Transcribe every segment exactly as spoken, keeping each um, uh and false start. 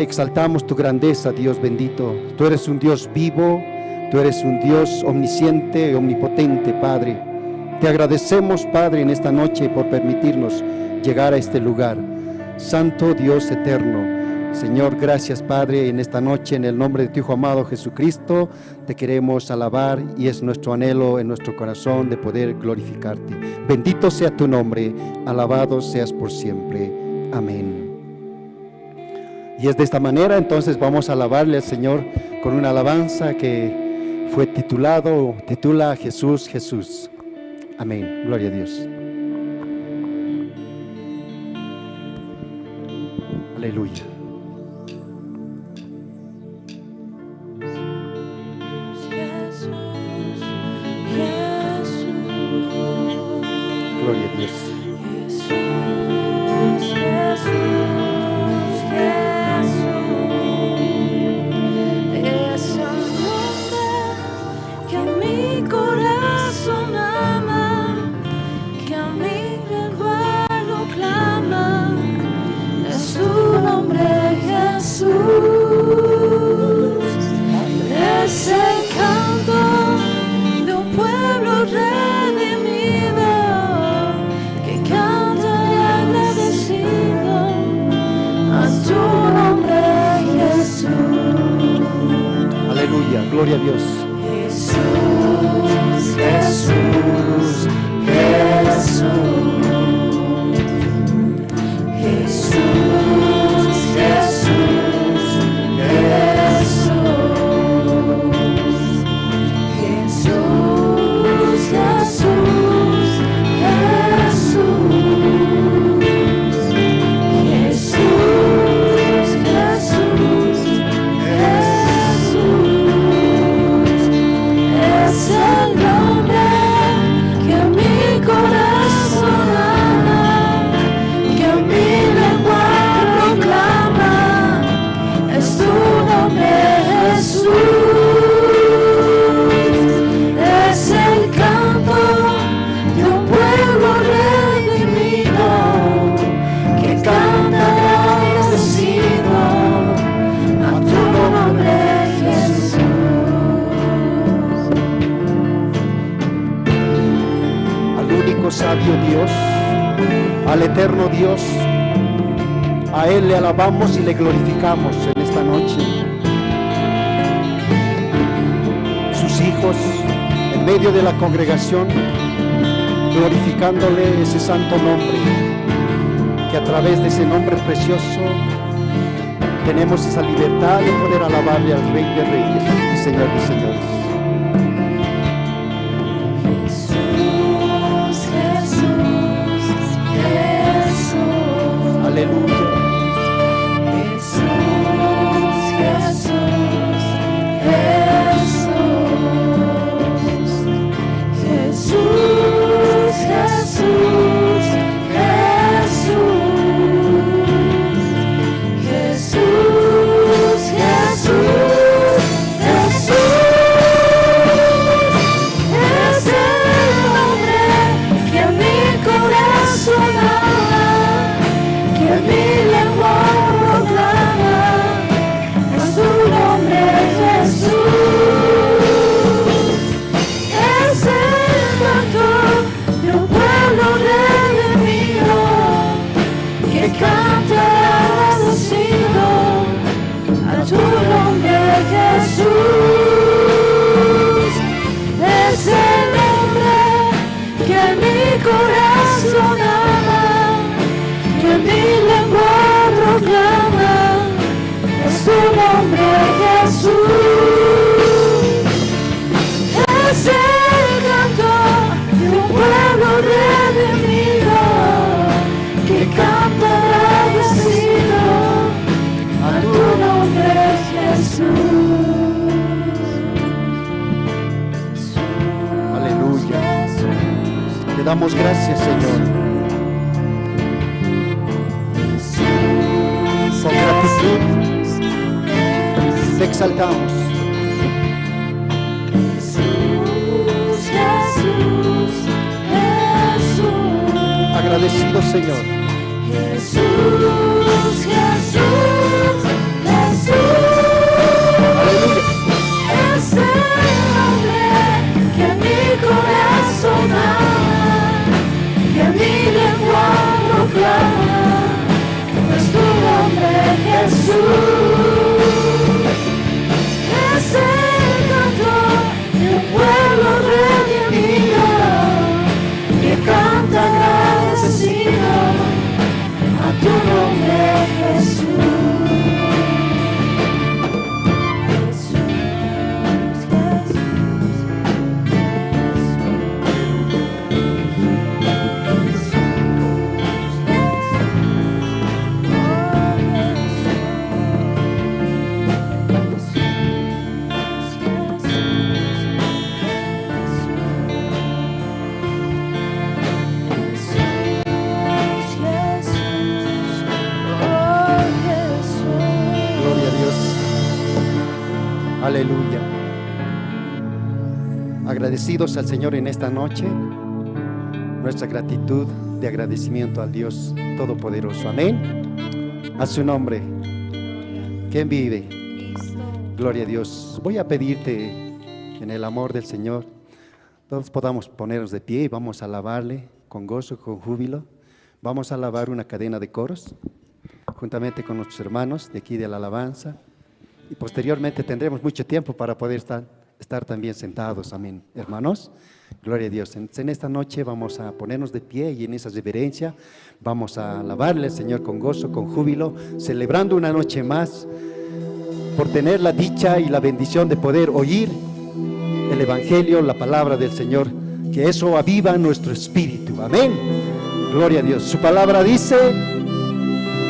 Exaltamos tu grandeza, Dios bendito. Tú eres un Dios vivo, tú eres un Dios omnisciente y omnipotente, Padre. Te agradecemos, Padre, en esta noche por permitirnos llegar a este lugar. Santo Dios eterno, Señor, gracias, Padre, en esta noche, en el nombre de tu Hijo amado Jesucristo, te queremos alabar y es nuestro anhelo en nuestro corazón de poder glorificarte. Bendito sea tu nombre, alabado seas por siempre. Amén. Y es de esta manera, entonces vamos a alabarle al Señor con una alabanza que fue titulado, titula Jesús, Jesús. Amén. Gloria a Dios. Aleluya. Jesús, Jesús. Gloria a Dios. Jesús, Jesús, Jesús. Es el nombre que mi corazón ama, que mi lengua lo clama, es tu nombre, Jesús. Es el canto de un pueblo redimido que canta agradecido a tu nombre, Jesús. Aleluya, gloria a Dios. Jesús, Jesús, Jesús. Jesús, Jesús, Jesús. Jesús, Jesús, Jesús. Jesús, Jesús, Jesús. Es el nombre que mi corazón ama, que mi lengua proclama. Es tu nombre, Jesús. Es el canto de un pueblo redimido que canta agradecido a tu nombre, Jesús. Al único sabio Dios, al eterno Dios, a Él le alabamos y le glorificamos en esta noche. Sus hijos, en medio de la congregación, glorificándole ese santo nombre, que a través de ese nombre precioso tenemos esa libertad de poder alabarle al Rey de Reyes y Señor de Señores. Jesús, Jesús, Jesús. Aleluya. Jesús, Jesús, Jesús. Jesús, Jesús, Jesús. Jesús, Jesús, Jesús. Es el nombre que mi corazón ama, que mi lengua proclama. Es tu nombre, Jesús. Es el canto de un pueblo redimido que canta agradecido a tu nombre, Jesús. Es el nombre que mi corazón ama, que mi lengua proclama, es tu nombre, Jesús. Es el canto de un pueblo redimido que canta agradecido a tu nombre, Jesús. Aleluya. Te damos gracias, Señor. Con gratitud te exaltamos. Agradecido, Señor. Jesús, Jesús, Es el canto de un pueblo redimido que canta agradecido a tu nombre, Jesús. Jesús, Jesús, Jesús. Gloria a Dios. Aleluya. Agradecidos al Señor en esta noche, nuestra gratitud de agradecimiento al Dios Todopoderoso. Amén. A su nombre. ¿Quién vive? Gloria a Dios. Voy a pedirte en el amor del Señor, todos podamos ponernos de pie y vamos a alabarle con gozo, con júbilo. Vamos a alabar una cadena de coros juntamente con nuestros hermanos de aquí de la alabanza. Y posteriormente tendremos mucho tiempo para poder estar, estar también sentados. Amén, hermanos. Gloria a Dios. En, en esta noche vamos a ponernos de pie y en esa reverencia vamos a alabarle al Señor con gozo, con júbilo, celebrando una noche más por tener la dicha y la bendición de poder oír el Evangelio, la palabra del Señor, que eso aviva nuestro espíritu. Amén. Gloria a Dios. Su palabra dice,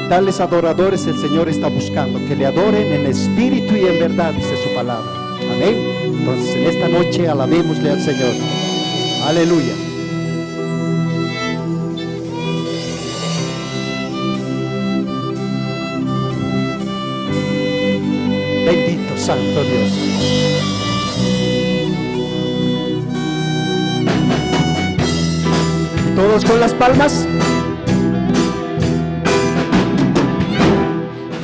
tales adoradores el Señor está buscando, que le adoren en espíritu y en verdad, dice su palabra. Amén. Entonces, en esta noche alabémosle al Señor. Aleluya. Bendito Santo Dios. Y todos con las palmas.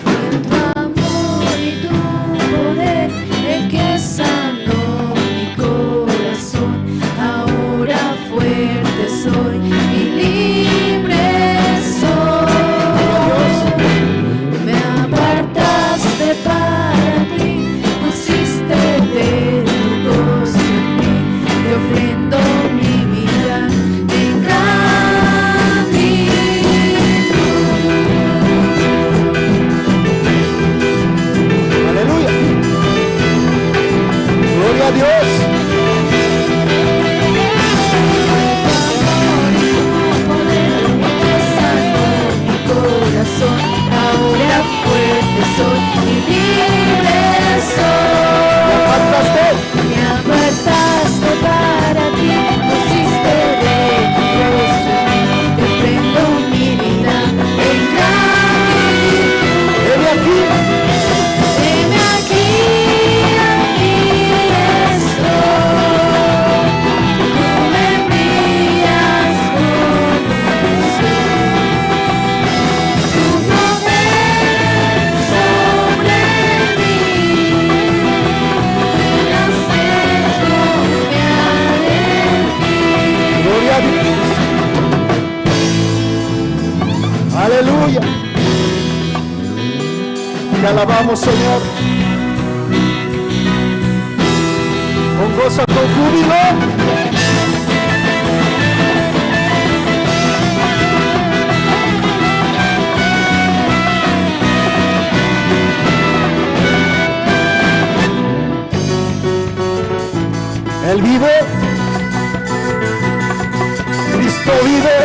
Fue tu amor y tu poder el que sanó mi corazón. Ahora fuerte soy y libre soy. Me apartaste para ti, pusiste de tu gozo en mí. Te ofrendo mi vida en gratitud. Aleluya. Gloria a Dios. Corazón, ahora fuerte soy y libre soy. Me apartaste. Me apartaste para ti, pusiste de tu rostro en mí, te ofrendo mi vida en gratitud. Heme aquí. Heme aquí, aquí estoy. Tú me envías con unción. Tu poder sobre mí. Me haces confiar en ti. Gloria a Dios. Aleluya. Te alabamos, Señor, con gozo, con júbilo. Él vive. Cristo vive.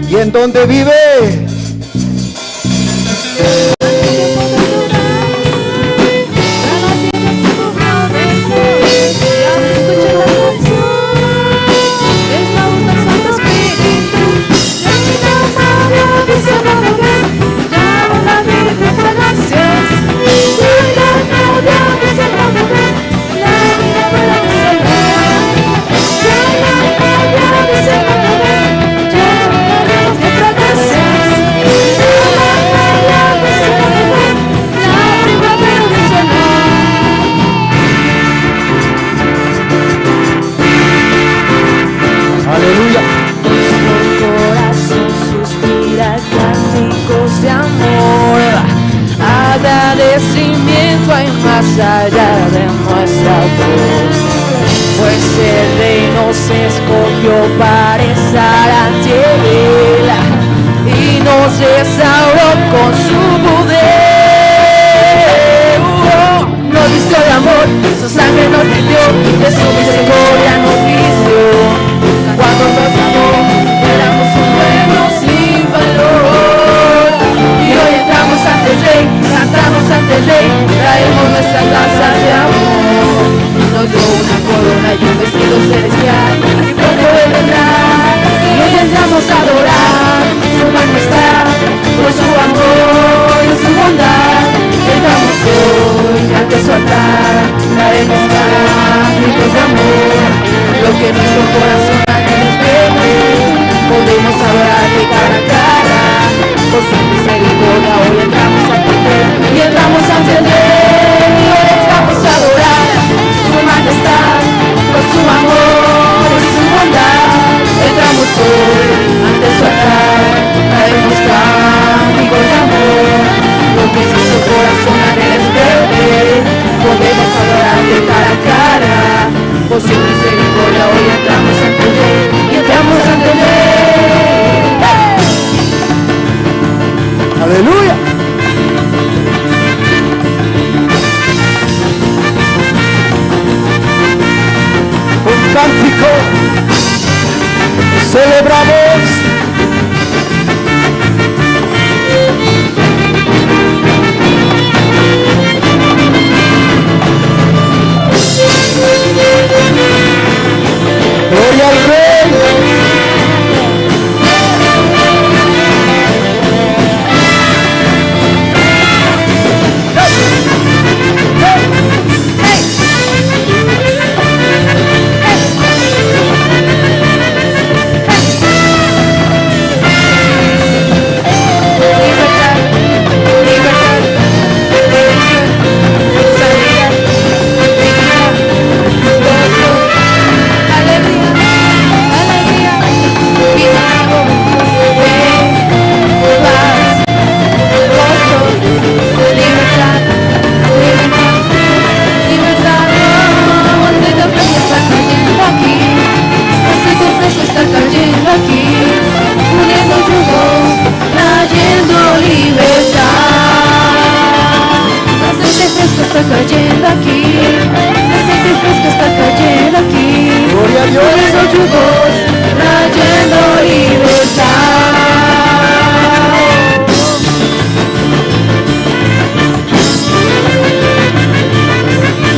y en donde vive. Aleluya. Nuestro corazón suspira cánticos de amor. Agradecimiento hay más allá de nuestra voz, pues el rey nos escogió para estar ante él y nos restauró con su poder. Nos vistió de amor, su sangre nos limpió, de su misericordia nos vistió. Cuando nos amó, éramos un pueblo sin valor. Y hoy entramos ante el Rey, cantamos ante el Rey, traemos nuestras danzas de amor. Nos dio una corona y un vestido celestial, y pronto Él vendrá. Y hoy entramos a adorar su majestad. Por su amor y su bondad, entramos hoy ante su altar, traemos cánticos de amor, lo que nuestro corazón anhela es verte, podemos adorarte cara a cara, por su misericordia hoy entramos a tu fe, y entramos ante el Rey, y hoy entramos a adorar su majestad, por su amor y su bondad, entramos hoy ante su altar, traemos cánticos de amor, lo que nuestro corazón anhela es verte, podemos adorarte cara a cara, por su misericordia hoy entramos ante el Rey, y entramos ante el Rey. Aleluya. Un cántico. Celebramos. Gloria al Rey. Aceite fresco está cayendo aquí, pudriendo yugos, trayendo libertad. Aceite fresco está cayendo aquí, aceite fresco está cayendo aquí, gloria a Dios, pudriendo yugos, trayendo libertad.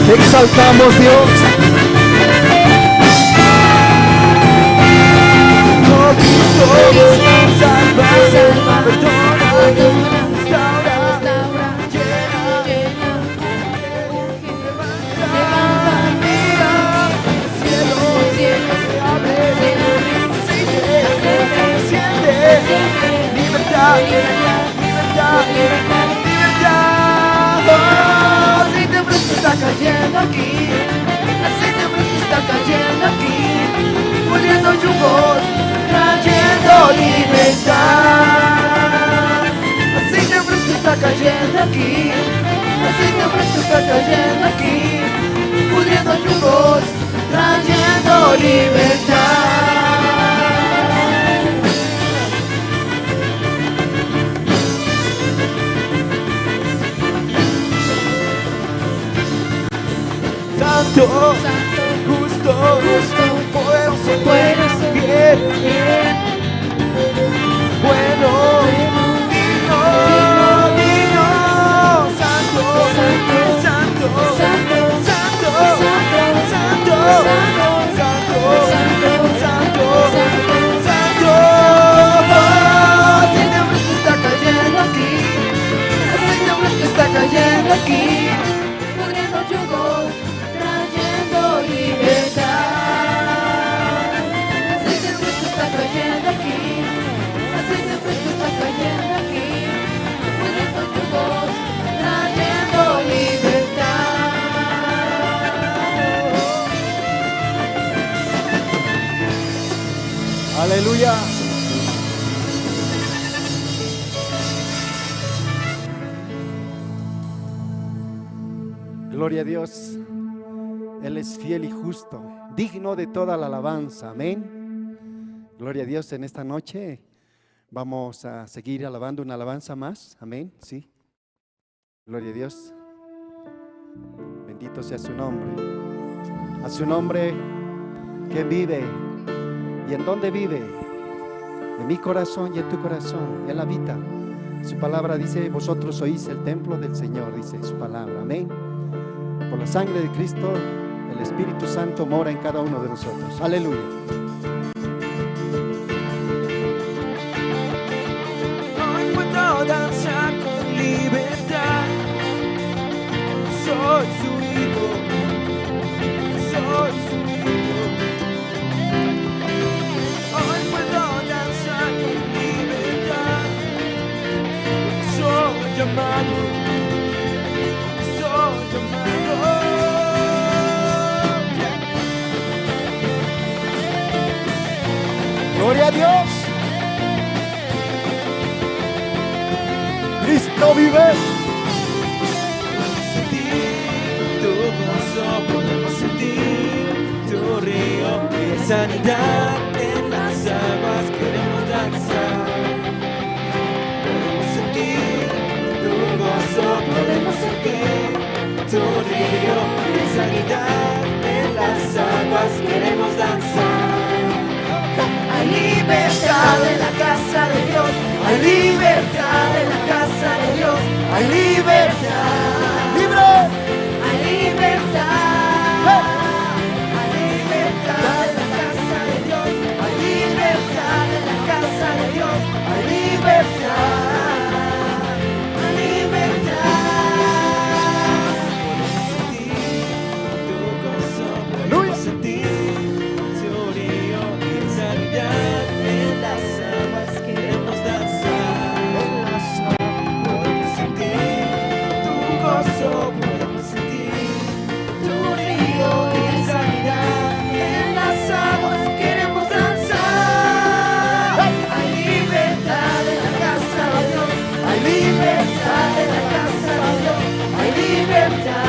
Te exaltamos, Dios. Libertad, libertad, libertad, libertad. Oh, aceite fresco está cayendo aquí. Aceite fresco está cayendo aquí. Pudriendo yugos, trayendo libertad. Aceite fresco está cayendo aquí. Aceite fresco está cayendo aquí. Pudriendo yugos, trayendo libertad. Santo, santo, justo, justo, poderoso, poderoso, fiel, fiel. Gloria a Dios. Él es fiel y justo, digno de toda la alabanza. Amén. Gloria a Dios. En esta noche vamos a seguir alabando una alabanza más. Amén. Sí. Gloria a Dios. Bendito sea su nombre. A su nombre que vive. ¿Y en dónde vive? En mi corazón y en tu corazón. Él habita. Su palabra dice: "Vosotros sois el templo del Señor", dice su palabra. Amén. Por la sangre de Cristo, el Espíritu Santo mora en cada uno de nosotros. Aleluya. Hoy puedo danzar con libertad. Soy su hijo. Soy su hijo. Hoy puedo danzar con libertad. Soy llamado. Soy llamado. Gloria a Dios. Cristo vive. Sentir tu gozo, podemos sentir tu río de sanidad en las aguas, queremos danzar. Podemos sentir tu gozo, podemos sentir tu río de sanidad en las aguas, queremos danzar. Hay libertad en la casa de Dios, hay libertad en la casa de Dios, hay libertad. ¡Libre! Hay libertad. ¡Hey! Hay libertad en la casa de Dios, hay libertad en la casa de Dios, hay libertad. Libertad. Aleluya. Sentir tu río y sanidad en las aguas, queremos danzar. Sentir tu gozo, podemos sentir tu río y sanidad en las aguas, queremos danzar. Hay libertad en la casa de Dios. Hay libertad en la casa de Dios. Hay libertad.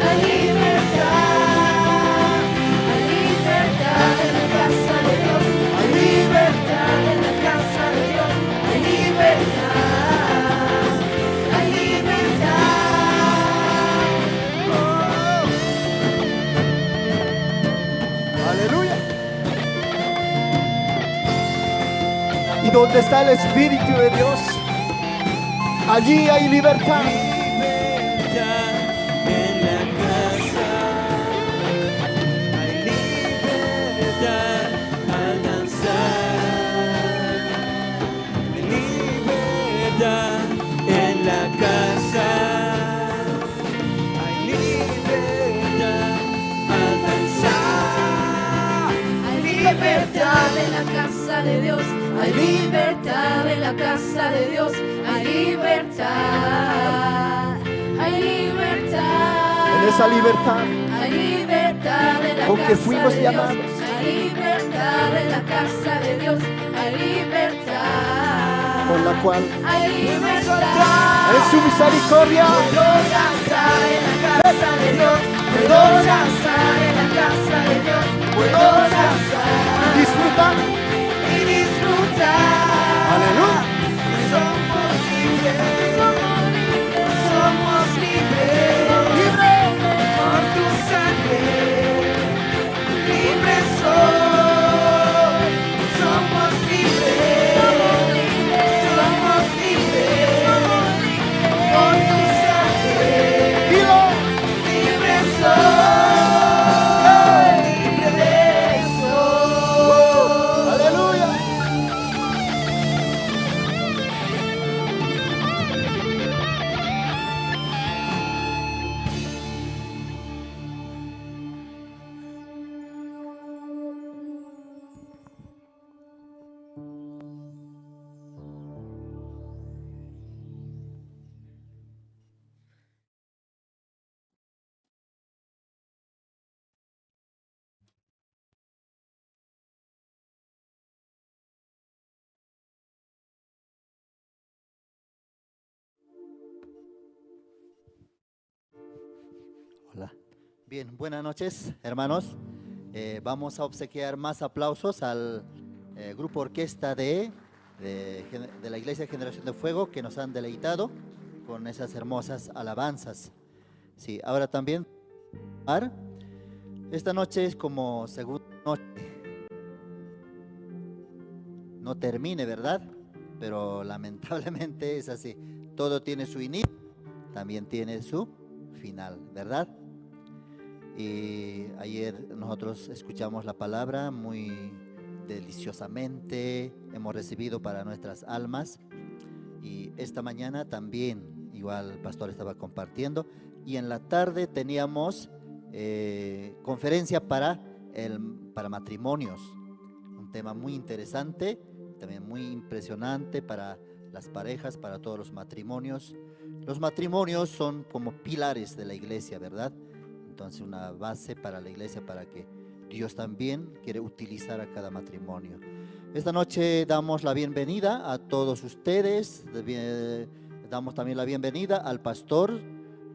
Hay libertad. Hay libertad en la casa de Dios. Hay libertad en la casa de Dios. Hay libertad. Hay libertad. Aleluya. Y donde está el Espíritu de Dios, allí hay libertad. Libertad en la casa. Hay libertad al danzar. Libertad en la casa. Hay libertad al danzar. Hay libertad en la casa de Dios. Hay libertad en la casa de Dios. Hay libertad. Hay libertad. En esa libertad. Hay libertad en la casa de Dios. Con que fuimos llamados. Hay libertad en la casa de Dios. Hay libertad. Por la cual. Hay libertad. En su misericordia. Puedo danzar en la casa de Dios. Puedo danzar en la casa de Dios. Puedo danzar. Y disfrutar. Y disfrutar. Aleluya. Somos libres. Somos libres. Libres. Por tu sangre. Libre soy, somos libres, somos libres, por tu sangre. Dilo. Libre soy, libre soy. Hola. Bien, buenas noches, hermanos. Eh, vamos a obsequiar más aplausos al, eh, grupo orquesta de, de gen-, de la Iglesia Generación de Fuego que nos han deleitado con esas hermosas alabanzas. Sí, ahora también, esta noche es como segunda noche. No termine, ¿verdad? Pero lamentablemente es así. Todo tiene su inicio, también tiene su final, ¿verdad? Y ayer nosotros escuchamos la palabra muy deliciosamente, hemos recibido para nuestras almas. Y esta mañana también, igual el pastor estaba compartiendo. Y en la tarde teníamos, eh, conferencia para el, para matrimonios. Un tema muy interesante, también muy impresionante para las parejas, para todos los matrimonios. Los matrimonios son como pilares de la iglesia, ¿verdad? Entonces, una base para la iglesia, para que Dios también quiere utilizar a cada matrimonio. Esta noche damos la bienvenida a todos ustedes. De bien-, damos también la bienvenida al pastor,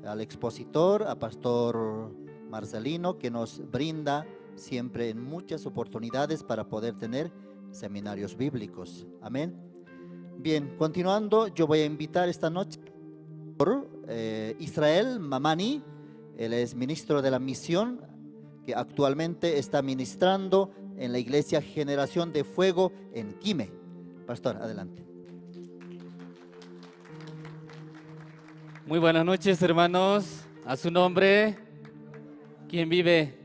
al expositor, a pastor Marcelino, que nos brinda siempre en muchas oportunidades para poder tener seminarios bíblicos. Amén. Bien, continuando, yo voy a invitar esta noche por, eh, Israel Mamani. Él es ministro de la misión que actualmente está ministrando en la iglesia Generación de Fuego en Quime. Pastor, adelante. Muy buenas noches, hermanos. A su nombre, ¿quién vive?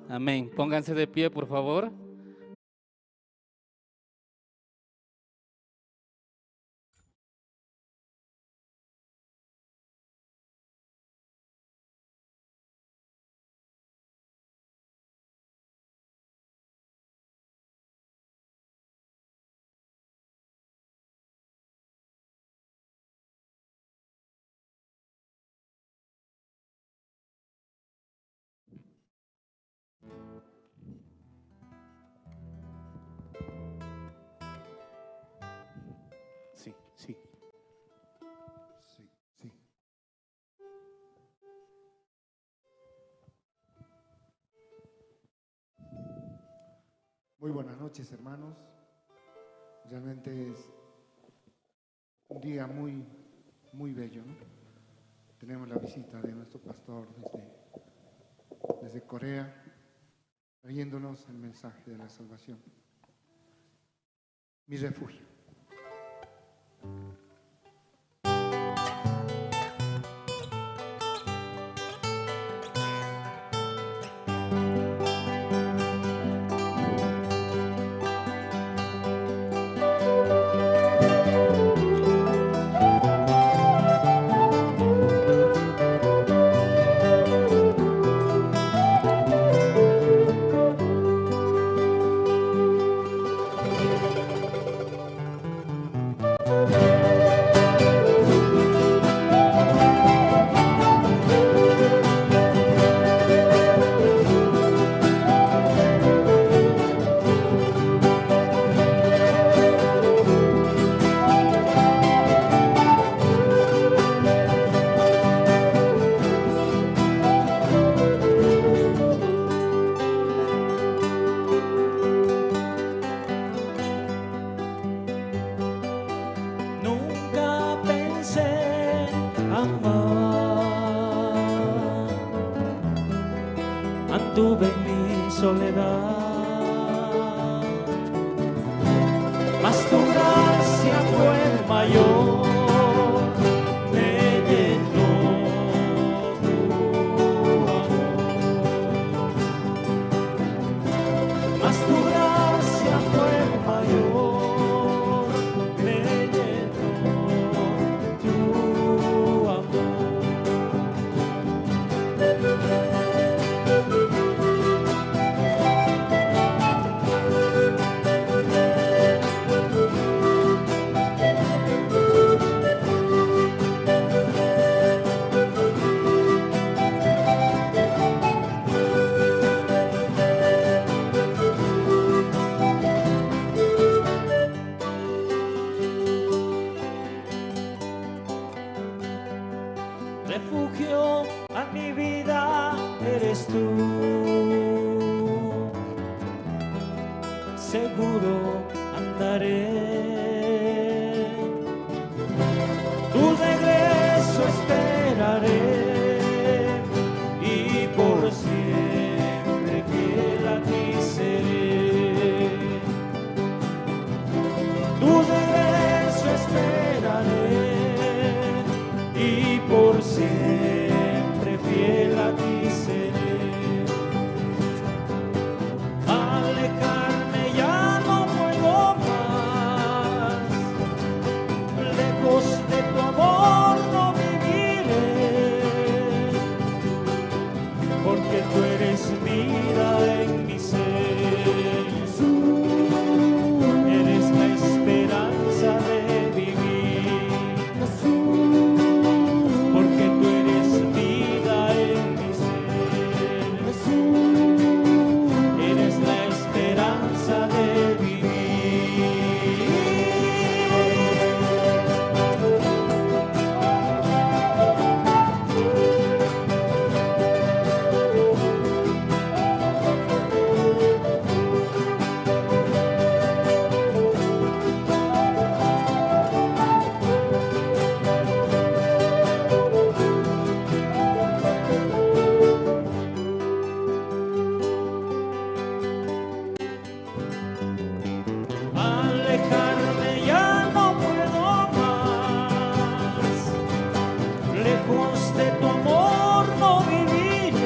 Amén. Pónganse de pie, por favor. Sí, sí. Sí, sí. Muy buenas noches, hermanos. Realmente es un día muy, muy bello, ¿no? Tenemos la visita de nuestro pastor desde, desde Corea, trayéndonos el mensaje de la salvación. Mi refugio. Nunca pensé, amor, anduve en mi soledad, mas tu gracia fue mayor, me llenó tu amor. Mas tu gracia fue mayor, me llenó tu amor. Refugio A mi vida eres tú, seguro andaré. Tu regreso esperaré y por siempre fiel a ti seré. Tu regreso esperaré y por siempre fiel a ti seré. Alejarme ya no puedo más, lejos de tu amor no viviré, porque tú eres vida en mi ser. Jesús, eres la esperanza de vivir. Jesús, porque tú eres vida en mi ser. Jesús, eres la esperanza de vivir. Alejarme ya no puedo más, lejos de tu amor no viviré,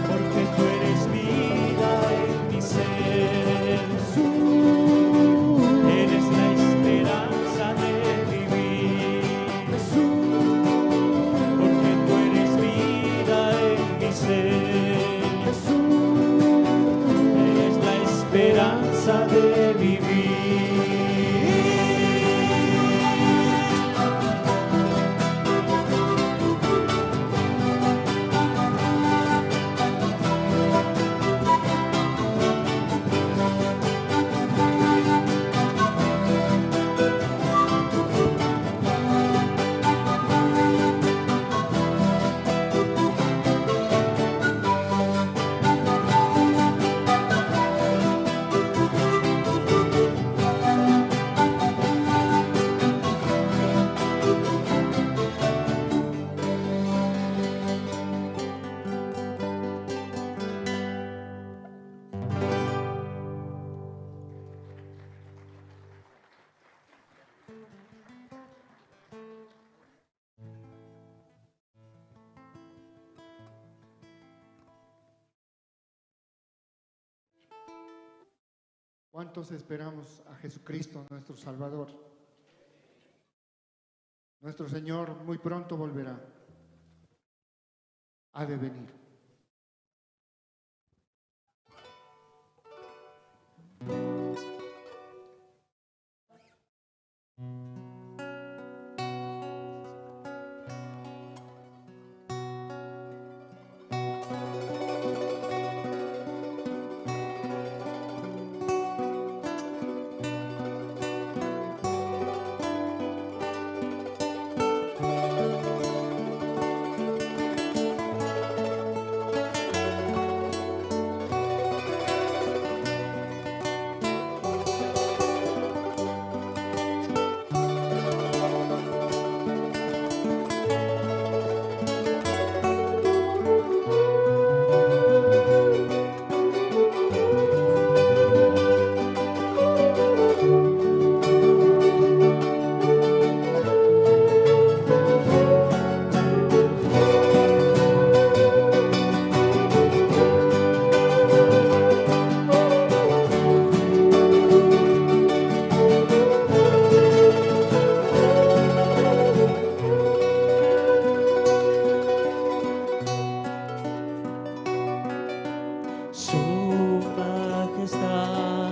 porque tú eres vida en mi ser. Jesús, eres la esperanza de vivir. Jesús, porque tú eres vida en mi ser. Jesús, eres la esperanza de vivir. ¿Cuántos esperamos a Jesucristo, nuestro Salvador? Nuestro Señor muy pronto volverá. Ha de venir. Su majestad,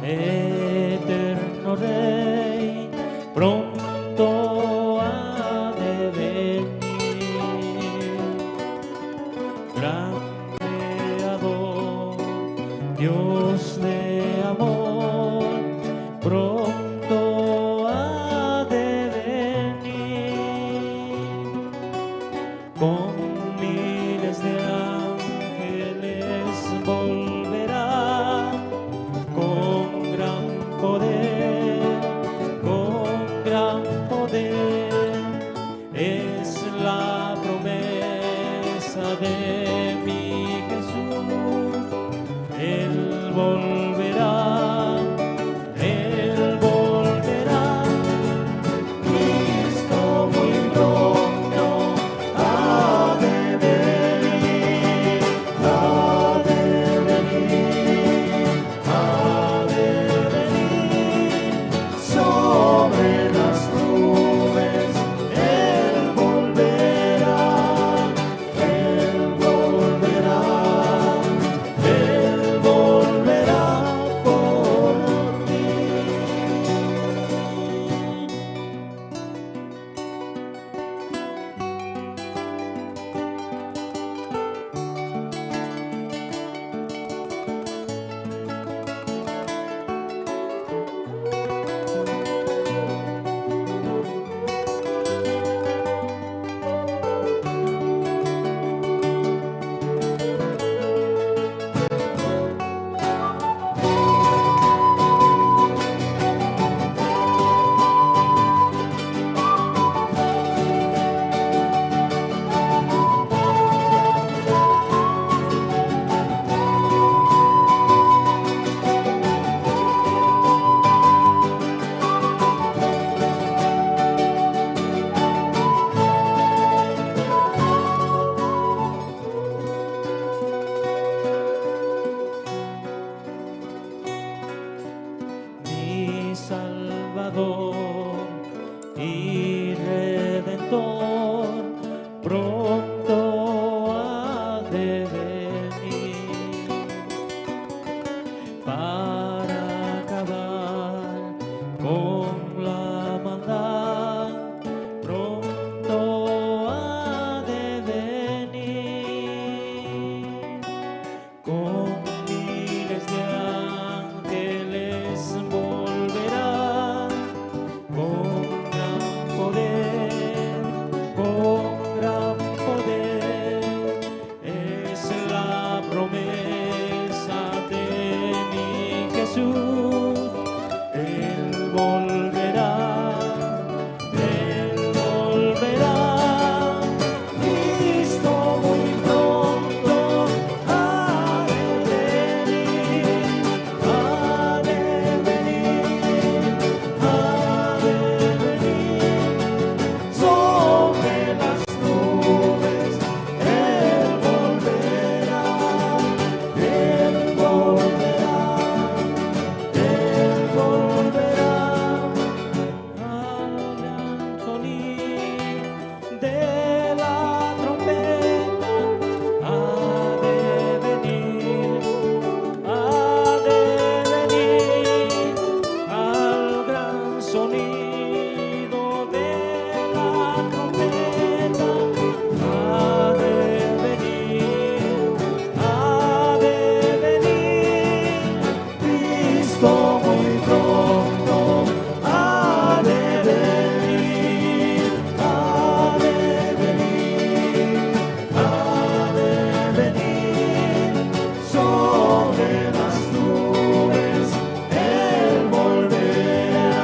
eterno Rey, pronto ha de venir. Gran Creador, Dios de amor, pronto ha de venir. Salvador y Redentor pronto ha de venir para acabar con la maldad, pronto ha de venir. Con miles de ángeles volverá, con gran poder, con gran poder. Es la promesa de mi Jesús. Él volverá, él volverá. Cristo muy pronto ha de venir, ha de venir, ha de venir. Sobre las nubes él volverá, él volverá, él volverá. Al gran sonido de la trompeta ha de venir, ha de venir. Al gran sonido de la trompeta ha de venir, ha de venir. Cristo muy pronto ha de venir, ha de venir, ha de venir. Sobre las nubes él volverá,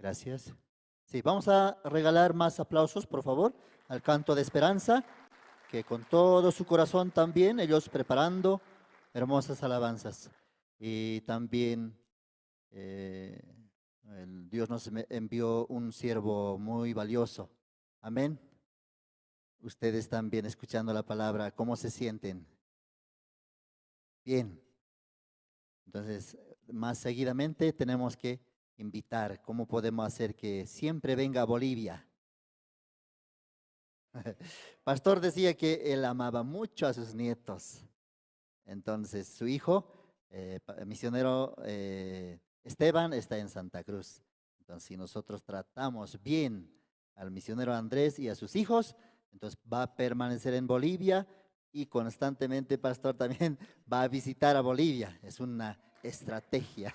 Gracias. Sí, vamos a regalar más aplausos, por favor, al Canto de Esperanza, que con todo su corazón también ellos preparando hermosas alabanzas. Y también, eh, el Dios nos me-, envió un siervo muy valioso. Amén. Ustedes también escuchando la palabra, ¿cómo se sienten? Bien. Entonces, más seguidamente tenemos que invitar. ¿Cómo podemos hacer que siempre venga a Bolivia? Pastor decía que él amaba mucho a sus nietos. Entonces, su hijo, eh, pa-, misionero, eh, Esteban, está en Santa Cruz. Entonces, si nosotros tratamos bien al misionero Andrés y a sus hijos, entonces va a permanecer en Bolivia y constantemente, pastor, también va a visitar a Bolivia. Es una estrategia.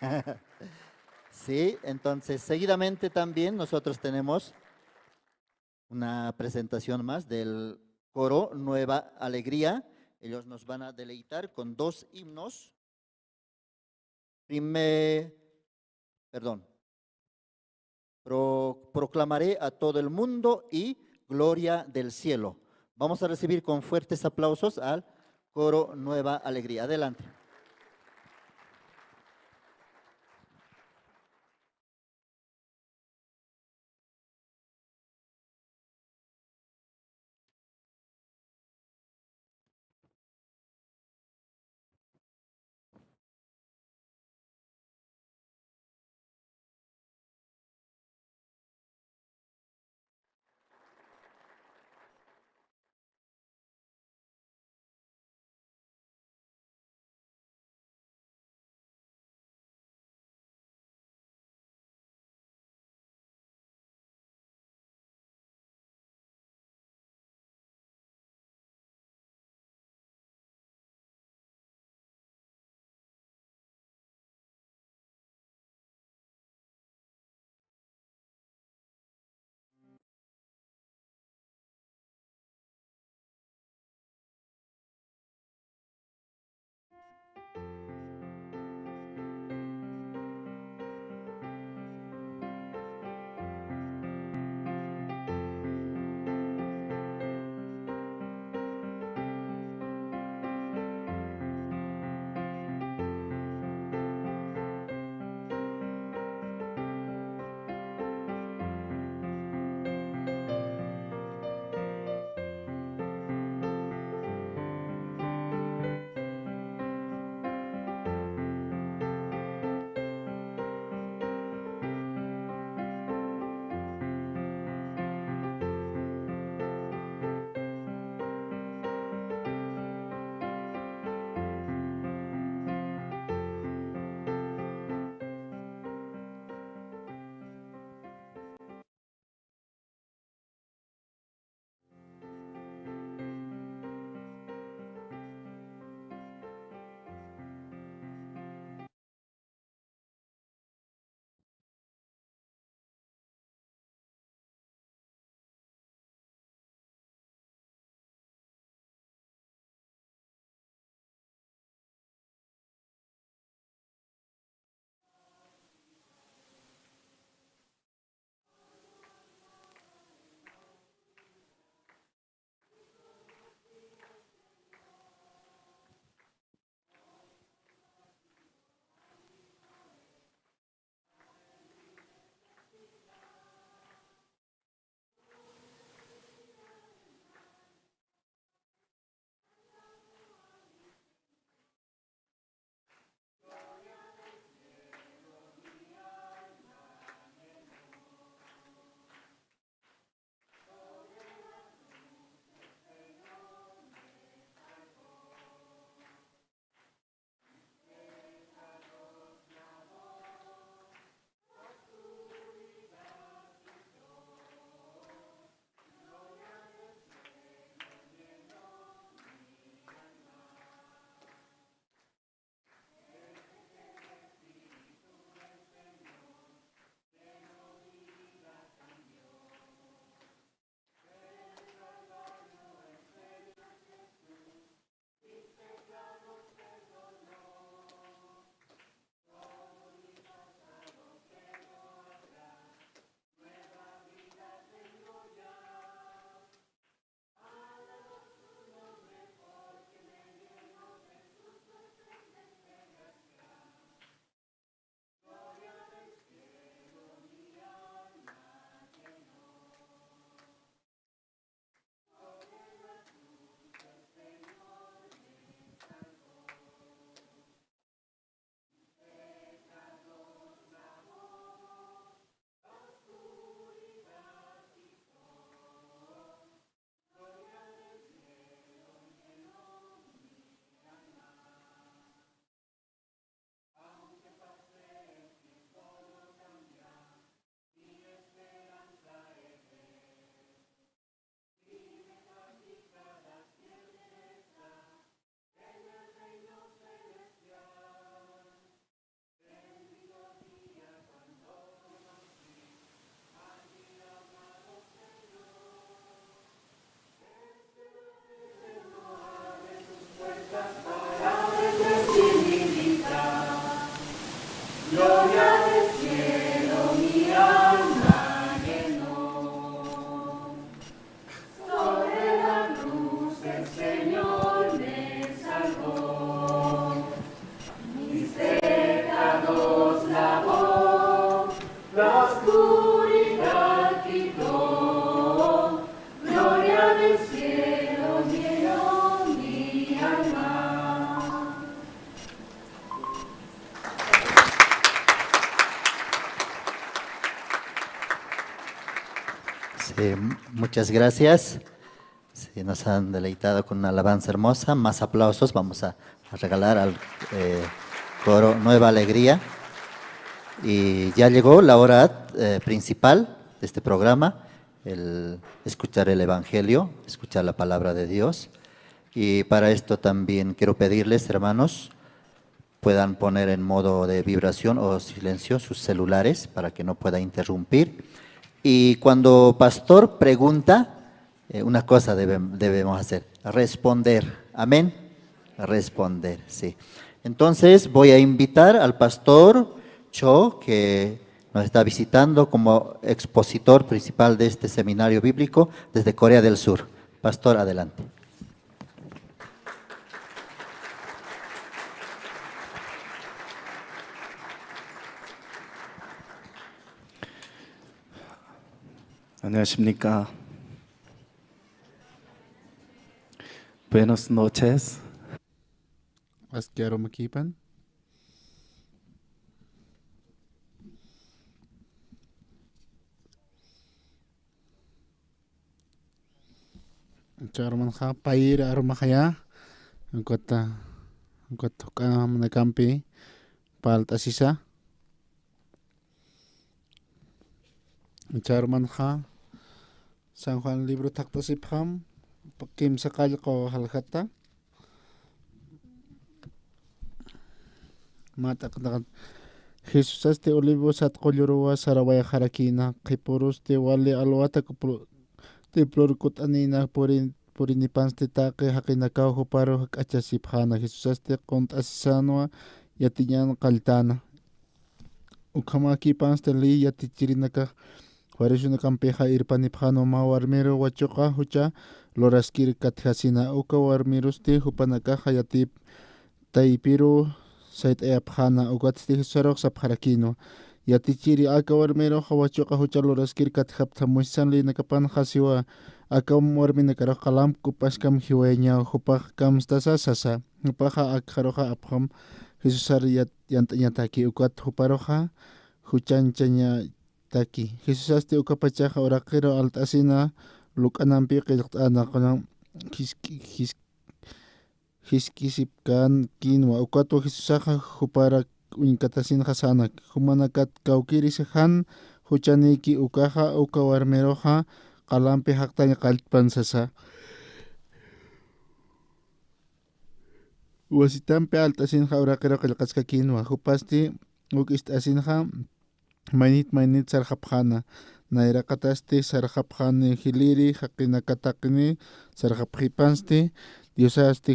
Sí, entonces, seguidamente también nosotros tenemos una presentación más del coro Nueva Alegría. Ellos nos van a deleitar con dos himnos. Prime-, perdón. Pro-, proclamaré a todo el mundo y gloria del cielo. Vamos a recibir con fuertes aplausos al coro Nueva Alegría. Adelante. Gloria del cielo mi alma llenó. Sobre la cruz el Señor me salvó. Mis pecados lavó, la oscuridad quitó. Gloria del cielo llenó mi alma. Sí, muchas gracias. Sí, nos han deleitado con una alabanza hermosa. Más aplausos vamos a, a regalar al eh, coro Nueva Alegría. Y ya llegó la hora eh, principal de este programa, el escuchar el Evangelio, escuchar la palabra de Dios. Y para esto también quiero pedirles, hermanos, puedan poner en modo de vibración o silencio sus celulares para que no pueda interrumpir. Y cuando pastor pregunta, eh, una cosa debe- debemos hacer, responder. Amén. Responder, sí. Entonces voy a invitar al pastor Cho, que nos está visitando como expositor principal de este seminario bíblico desde Corea del Sur. Pastor, adelante. 안녕하십니까. Buenas noches. Aski arumakipan. Charmanxa payir arumaxaya. Ukat ukat juk'amanakampi palt'asisa. Charmanxa San Juan libro thaqt'asipxam, kimsa qallqu jaljata. Mä t'aqantaxa, Jesusasti Olivos sat qulluruwa sarawayxarakïna, qhipurusti wali alwata kuplu-, templor kut'anïna purin-, purinipansti taqi jaqinakaw juparu jak'achasipxäna. Jesusasti qunt'asisänwa yatiñan qalltäna. Ukhamäkipansti ley yatichirinakax fariseonakampixa irpanipxänwa mä warmiru wachuqa jucha luraskir katjasina. Uka warmirusti jupanakaxa yatip taypiru sayt'ayapxäna. Ukatsti Jesusarux sapxarakïnwa: Yatichiri, aka warmiruxa wachuqa jucha luraskir katjapxta. Moisesan leynakapanxa siwa aka warminakarux qalamp kupaskam jiwayañaw, jupax kamstasa sasa. Jupaxa akxaruxa apxam Jesusar yat-, yant'añataki, ukat juparuxa juchañchañataki. Jesusasti ukapachaxa uraqiru alt'asina luk'anampi qillqt'äna, qullan jisk-, jisk-, jiskisipkänwa. Ukatwa Jesusaxa juparak uñkatasinxa säna: Jumanakat kawkïrisa jan juchanïki ukaxa, uka warmiruxa qalampi jaqtañ qalltpan sasa. Wasitampi alt'asinxa uraqiru qillqaskakïnwa, jupasti uk ist'asinxa maynit maynit sarxapxäna. Nayraqatasti sarxapxäni jiliri, jaqinakataqini sarxapxipansti, Diosasti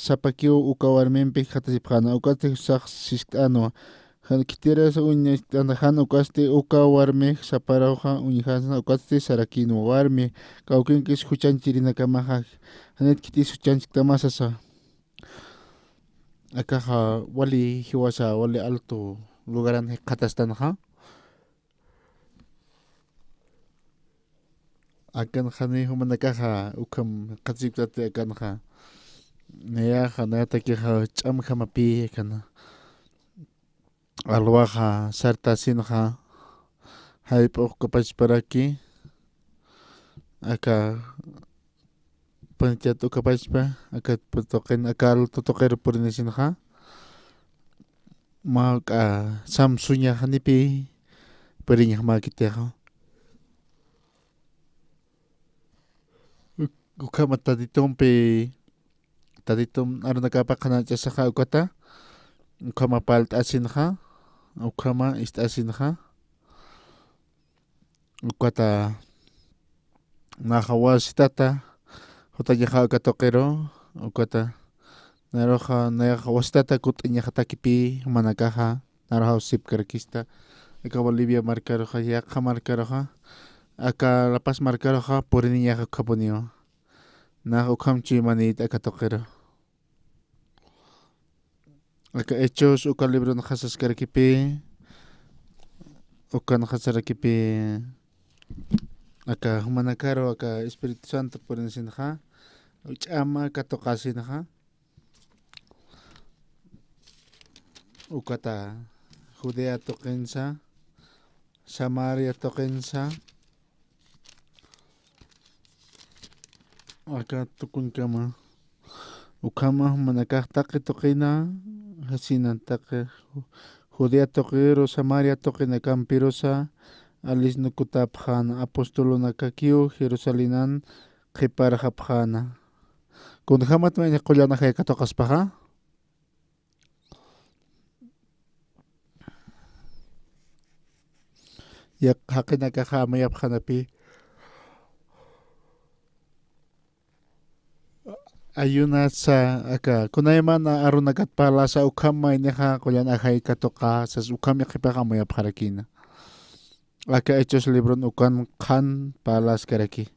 sapakiw uka warmimpi jikxatasipxäna. Ukatsti Jesusax siskt'änwa: Jan khitiras uñacht'ana jan, ukatsti uka warmix saparuxa uñjasna, ukatsti sarakïnwa: Warmi, kawkinkis juchañchirinakamaxa, janit khitis juchañchktamasasa. Akaxa wali jiwasa, wali alto lugaran jikxatastanxa. Akanxani jumanakaxa ukham jikxatasipktati akanxa. Nayaxa, nayatakixa ch'amjamapï akana. Alwaxa sartasinxa, jayp'ux ukapachparaki, aka panichat ukapachpa, aka tuqin, aka alto tuqiru purinisinxa, mä juk'a samsuña janipï puriñjamäkitixa. Ukhama Tatitumpi, Tatitum arunakapa qhanach'asaxa ukata, ukhama palt'asinxa, ukhama ist'asinxa, ukata naxa wasitata jutañaxa uka tuqiru, ukata naruxa nayaxa wasitata kut'añaxatakipï jumanakaxa, narujaw sipkarakista, aka Bolivia markaruxa, yaqha markaruxa, aka La Paz markaruxa, puriniñaxa ukhapuniwa. Nax ukham chuymanït aka tuqiru. Aka Hechos uka libronxa saskarakipi, ukanxa saskarakipi, aka jumanakaru, aka Espíritu Santo purinisinxa, ch'ama katuqasinxa, ukata Judea tuqinsa, Samaria tuqinsa, aka tukunkama. Ukhama jumanakax taqi tuqina, jasina taqi Judea tuqiru, Samaria tuqinakampirusa, alisnukutapxäna, apostolunakakiw Jerusalenan qhiparxapxäna. Kunjamat mayni qullan ajay katuqaspaxa. Yaq jaqinakaxa amuyapxänapi. Ayunasa aka, kunaymana arunakat parlasa ukham maynixa qullan ajay katuqa, sas ukham yaqhipax amuyapxarakïna. Aka Hechos libron ukan qhan parlaskaraki.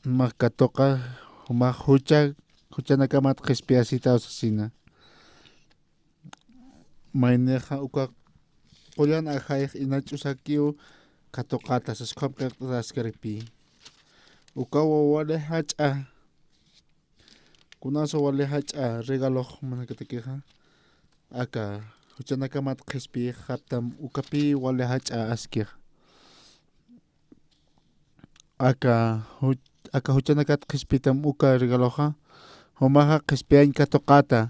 Jumax katuqa, jumax jucha, juchanakamat qhispiyasitaw sasina. Maynixa uka qullan ajayx inach'usakiw katuqata, sas ukham qillqt'ataskarakipi. Ukaw wali jach'a, kunasa wali jach'a regalox jumanakatakixa, aka juchanakamat qhispiyxaptam ukapi wali jach'a askix. Aka ju-, aka juchanakat qhispitam uka regaloxa, jumaxa qhispiyañ katuqata.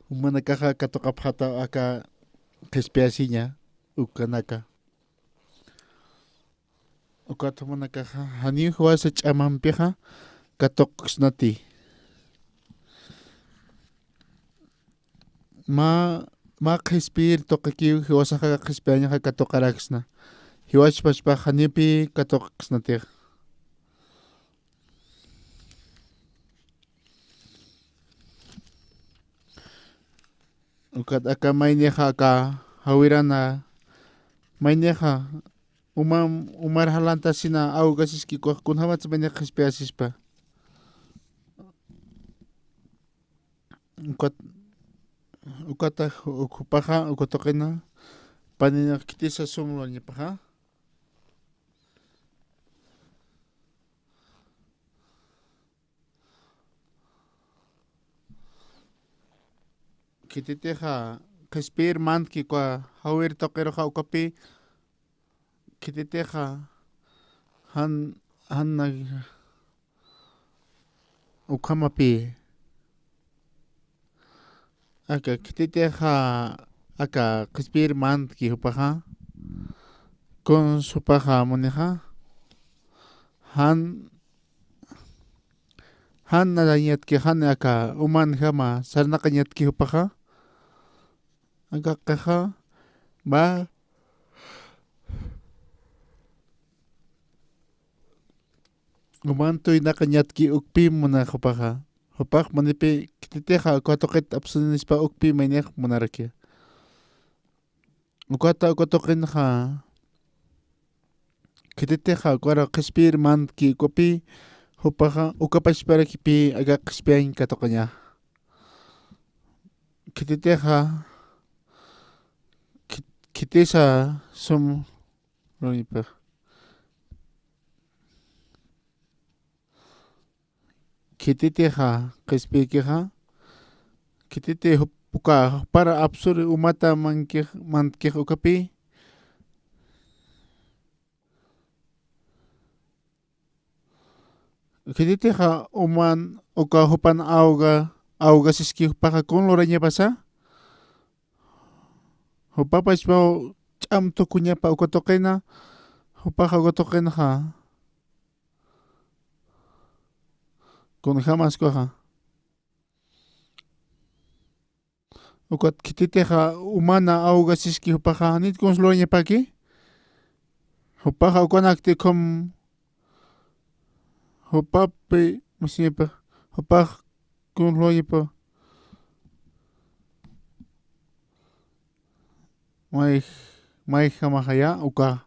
Jumanakaxa katuqapxätaw aka qhispiyasiña ukanaka. Ukat jumanakaxa janiw jiwasa ch'amampixa katuqsnati. Mä, mä qhispiyir tuqikiw jiwasaxa qhispiyañxa katuqaraksna. Jiwaspachax janiwpï katuqsnatix. Ukat aka maynixa aka jawirana, maynixa umam, umar jalantasina awgasiski ukax kunjamatsa mayni qhispiyasispa. Ukat, ukatax jupaxa, uka tuqina, paninax khitisa sum lurañapaxa. Khititixa qhispiyir mantki uka jawir tuqiruxa ukapi, khititixa jan, jan na, ukhamapï. Aka khititixa aka qhispiyir mantki jupaxa, kuns jupaxa munixa, jan, jan narañatki, jan aka umanjama sarnaqañatki jupaxa, aka qixa, mä uman tuynaqañatki ukpi munax jupaxa. Jupax munipi khititixa uka tuqit apsunispa ukpi maynix munaraki. Ukata uka tuqinxa khititixa ukar qhispiyir mantki ukapi jupaxa ukapachparakipï aka qhispiyañ katuqaña. Khititixa khit-, khitisa sum lurañapax. Khititixa qhispiykixa, khititi jup-, uka jupar apsuri umata mankix, mantkix ukapi. Khititixa uman uka jupan awga, awgasiski jupaxa kun lurañapasa. Jupapachpaw ch'am tukuñapa uka tuqina, jupaxa uka tuqinxa. Kunjamas ukaxa. Ukat khititixa umana awgasiski jupaxa, janit kuns lurañapaki. Jupaxa ukanakti ukham, jupapi, masiñapa, Jupax kunjluwañapa. May, mayjamaxaya uka.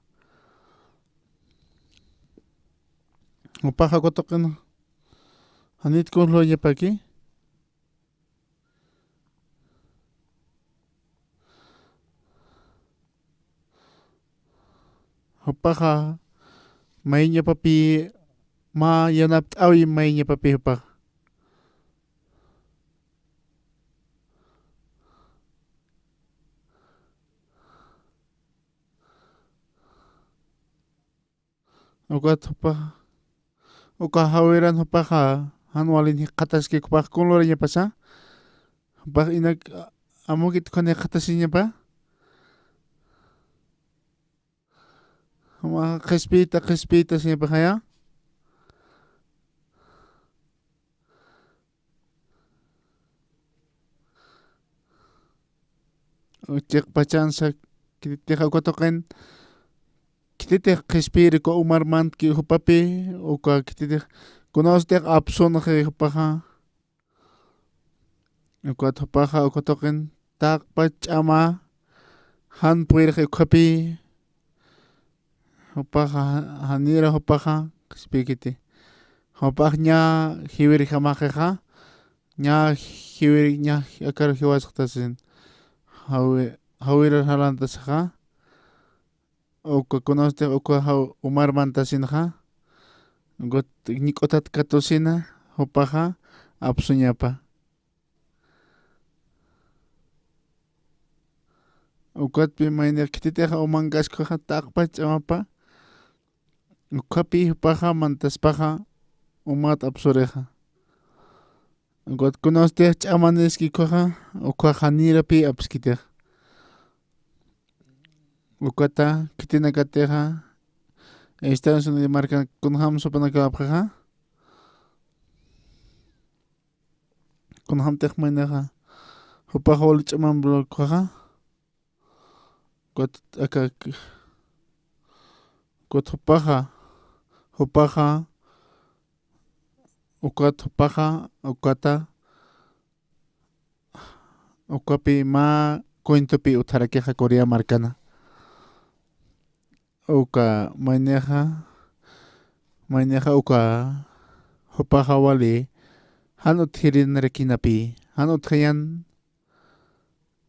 Jupaxa uka tuqin janit kunjluwañapaki. Jupaxa mayñapapi mä yanapt'äwi mayñapapi jupaxa. Ukat jupaxa, uka jawiran jupaxa, jan walin jikxataski jupax kunlurañapasa. Jupax inak amukit ukan jikxatasiñapa. Jumaxa qhispiyta, qhispiyta siñapaxaya. Chiqpachansa, khititix uka tuqin, khititix qhispiyiri uka umar mantki jupapi, uka khititix, kunawstix apsunxi jupaxa. Ukat jupaxa uka tuqin, taqpa ch'ama, jan puyrxi ukhapi, jupaxa, janira jupaxa, qhispikiti. Jupax ña jiwirjamaxixa, ña jiwir, ña akar jiwasxtasin. Jawi, jawirar jalantasaxa. Uka kunawstix uka jaw, umar mantasinxa. Ukat ñik'utat katusina, jupaxa, apsuñapa. Ukatpi maynix khititixa umankaskxa taqpa ch'amapa. Ukhapi jupaxa mantaspaxa umat apsurixa. Ukat kunawstix ch'amaniski ukhaxa, ukhax janirapi apskitix. Ukata khitinakatixa Estados Unidos markan kunjam supanakawapxixa. Kunjamtix maynixa, jupax wali ch'amam bloquexa. Ukat aka, ukat jupaxa, jupaxa, ukat jupaxa, ukata, ukapi mä cuentopi utjarakixa Corea markana. Uka maynixa, maynixa uka jupaxa wali, jan utjirinarakinapi, jan utjayan,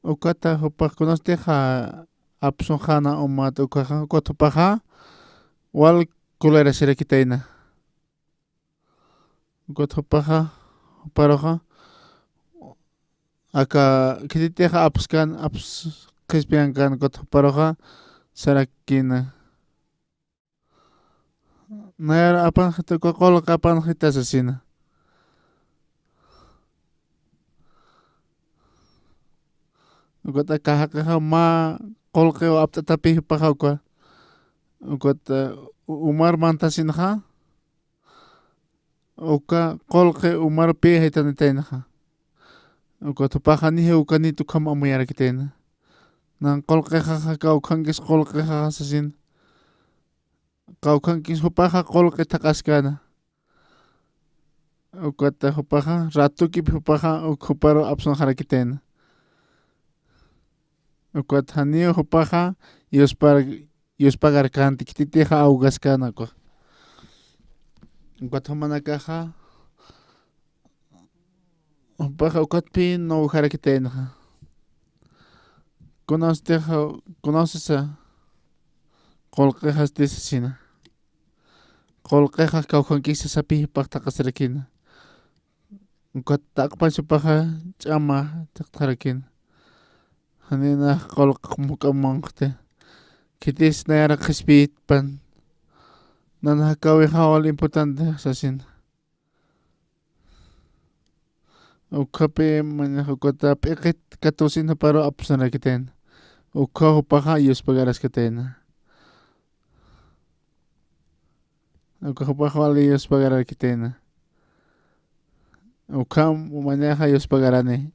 ukata jupax kunawstixa apsunxäna umat ukaxa, ukat jupaxa wal kularasirakitayna. Ukat jupaxa, juparuxa, aka khititixa apskan, aps, qhispiyankan, ukat juparuxa sarakina. Nayar apanxita, uka qullqi apanxita sasina. Ukat aka jaqixa mä qullqiw apt'atapi jupaxa uka. Ukat, eh, u-, umar mantasinxa. Uka qullqi umarpi jitanitaynaxa. Ukat jupaxa nijiw ukanit ukham amuyarakitayna. Nan qullqixa kawkhankis qullqixa sasin. Kawkhankis jupaxa qullqi thaqhaskäna. Ukata jupaxa, ratukip jupaxa, uk juparu apsunxarakitayna. Ukat janiw jupaxa, yuspar, yuspagarkänti, khititixa awgaskäna ukax. Ukat jumanakaxa, jupaxa ukatpï nuwjarakitaynaxa. Kunawstixa, kunawsisa, qullqixasti sasina. Qullqixa kawkhankis sasapi jupax thaqhasirakina. Ukat taqpach jupaxa ch'ama thaqtxarakina. Janinax qullq muk'amanxti. Khitis nayar qhispiyitpan. Nan jakäwixa wal importante sasina. Ukhapi mañax ukata p'iqit katusin juparu apsunarakitayna. Ukhaw jupaxa yuspagaraskatayna. Uka jupax wali yuspagararakitayna. Ukham mañaxa yuspagarani.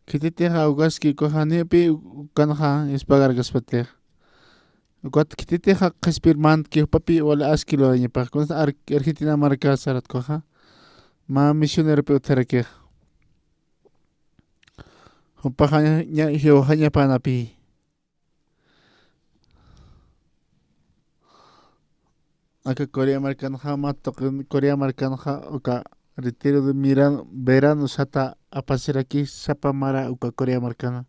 Khititixa awgaski ukaxa niwpï ukanxa yuspagarkaspatix. Ukat khititixa qhispir mantki jupapi wali aski lurañapax. Kunas Ar-, Argentina marka saratkuxa. Mä misioneropi utjarakix. Jupaxa ña, ña, jiwaxañapänapi. Aka Corea markanxa, mä tuqin Corea markanxa, uka retiro de miran-, verano sata apasiraki sapa mara uka Corea markana.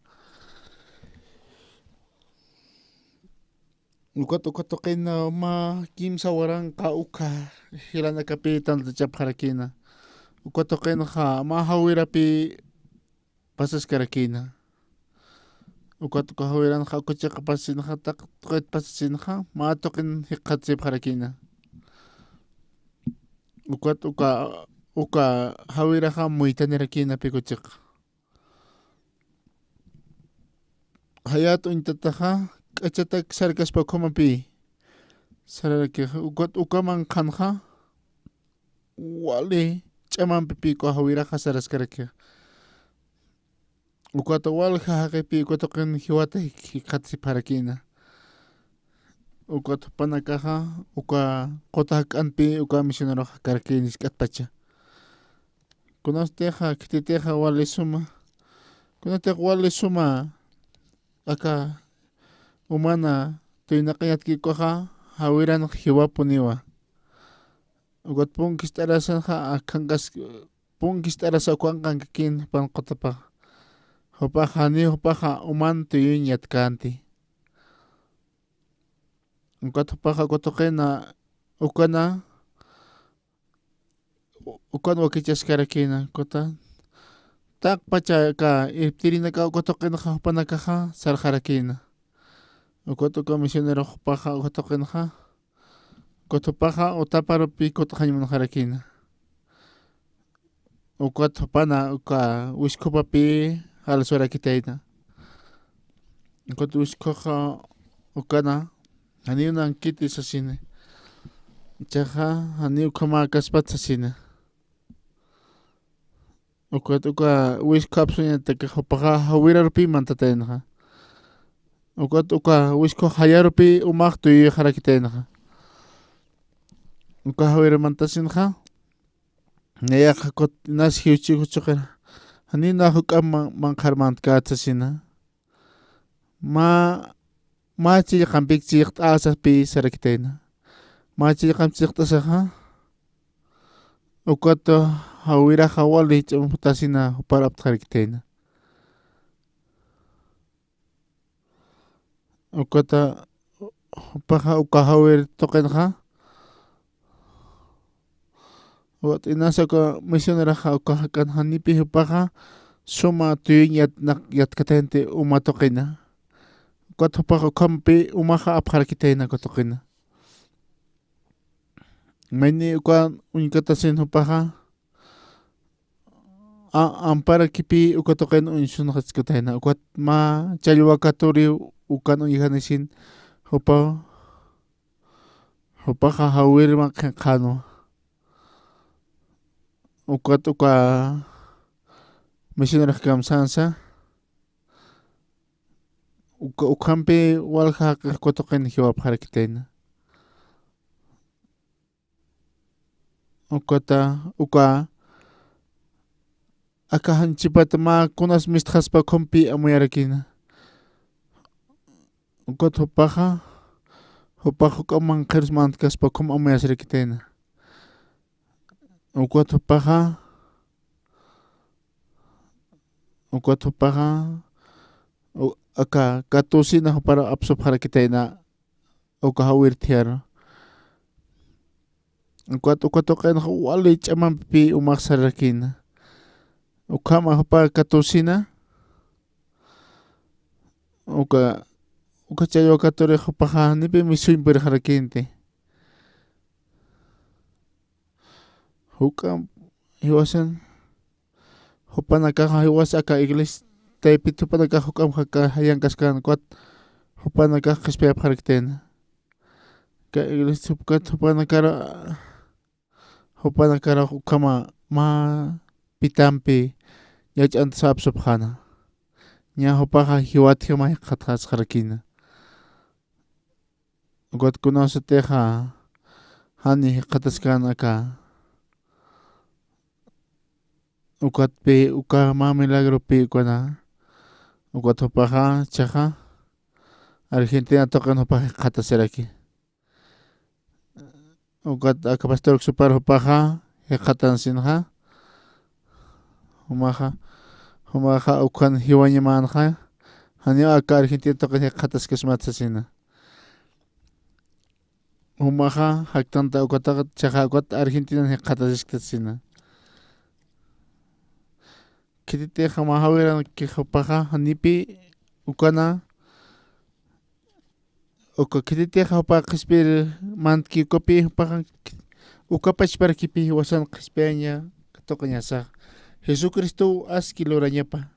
Ukat uka tuqin mä kimsa waranqa uka jilanakapi tantachapxarakïna. Uka tuqinxa mä jawirapi pasaskarakïna. Ukat uka jawiranxa uka chiqa pasasinxa, taq tuqit pasasinxa, mä tuqin jikxatsipxarakïna. Ukat uka, uka jawiraxa muytanirakïna pikuchiq. Jayat uñtataxa, k'achatak sarkaspa ukhamapi. Sararakixa, ukat ukaman qhanxa, wali ch'amampipi uka jawiraxa saraskarakixa. Ukat walja jaqipi uka tuqin jiwata jik-, jikxatsipxarakïna. Ukat jupanakaxa, uka quta jak'anpi, uka misioneroxa karakïna jisk'atpacha. Kunatixa, khititixa wali suma. Kunatixa wali suma, aka umana tuynaqañatki ukaxa, jawiran jiwapuniwa. Ukat punkist'arasanxa, akhankas, punkist'arasa ukanqankakïn jupan qutapax. Jupax janiw jupaxa uman tuyuñ yatkänti. Ukat jupaxa uka tuqina ukana, u-, ukan wakichaskarakïna, ukat taqpacha aka irptirinaka uka tuqinxa jupanakaxa sarxarakïna. Ukat uka misionero jupaxa uka tuqinxa, ukat jupaxa utaparupi kut'xañ munxarakïna. Ukat jupana uka wiskhupapi jalsurakitayna. Ukat wiskhuxa ukana, janiw nankiti sasini. Ichaxa, janiw ukhamäkaspat sasini. Ukat uka wiskhu apsuñatakix jupaxa jawirarupi mantataynaxa. Ukat uka wiskhu jayarupi umax tuyuyxarakitaynaxa. Uka jawira mantasinxa, nayaxa kut inas jiwchi juchuqira. Janiw nax juk'amp man-, manqhar mantkät sasina. Mä, mä chillqampik chillqt'äsapi sarakitayna. Mä chillqamp chillqt'asaxa, ukat jawiraxa wali ch'amamputasina jupar aptxarakitayna. Ukata, jupaxa uka jawir tuqinxa, ukat inasa uka misioneraxa uka jak'an janipi jupaxa suma tuyuñ yat-, nak-, yatkatayanti uma tuqina. Ukat jupaxa ukhampi umaxa apxarakitayna uka tuqina. Mayni uka uñkatasin jupaxa, a-, amparakipi uka tuqin uñsunxaskatayna. Ukat mä challwa katuriw ukan uñjanisin jupa, jupaxa jawir mä qhinqhänwa. Ukat uka misionerox kamsänsa, uka, ukhampi walja jaqix uka tuqin jiwapxarakitayna. Ukata, uka, aka janchipat mä kunas mistxaspa ukhumpi amuyarakïna. Ukat jupaxa, jupax juk'amp manqhirus mantkaspa ukhum amuyasirakitayna. Ukat jupaxa, ukat jupaxa, u-, aka katusina jupar apsupxarakitayna. Uka jawir thiyaru. Ukat uka tuqinxa wali ch'amampipi umax sararakïna. Ukhama jupa katusina. Uka, uka challwa katurix jupaxa janipi misuñ purixarakïnti. Juk'amp jiwasan, jupanakaxa jiwas aka iglesia taypit jupanakax juk'amp jaka jayankaskän ukat jupanakax qhispiyapxarakitayna. Aka iglesia jupkat jupanakar, jupanakar ukhama mä pitampi yach'antasa apsupxäna. Ña jupaxa jiwat juma jikxatxasxarakïna. Ukat kunasatixa jani jikxataskän aka. Ukatpï, uka mä milagropi ukana. Ukat jupaxa, jichhaxa Argentina tuqin jupax jikxatasiraki. Ukat aka pastor Xupar jupaxa jikxatansinxa. Jumaxa, jumaxa ukan jiwañamänxa. Janiw aka Argentina tuqin jikxataskasmat sasina. Jumaxa jaktanta ukataxa, jichhaxa ukat Argentinan jikxatasisktasina. Khititix mä jawiranki jupaxa, janipï ukana, uka khititix jupa qhispir mantki ukapï jupaxa, uka pachparakipï jiwasan qhispiyaña katuqañasax. Jesucristo aski lurañapa.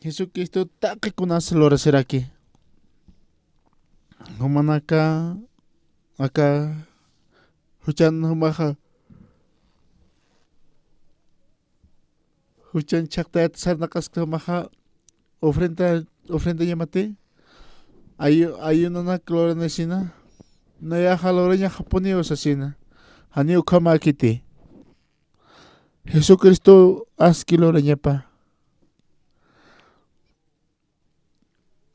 Jesucristo taqi kunas lurasiraki. Jumanaka, aka, juchan jumaxa, juchan chhaqtayat sarnaqaskta jumaxa, ofrenda, ofrendañamati, ayu-, ayunanak luranisina, nayaxa lurañaxapuniw sasina, janiw ukhamäkiti. Jesucristo aski lurañapa.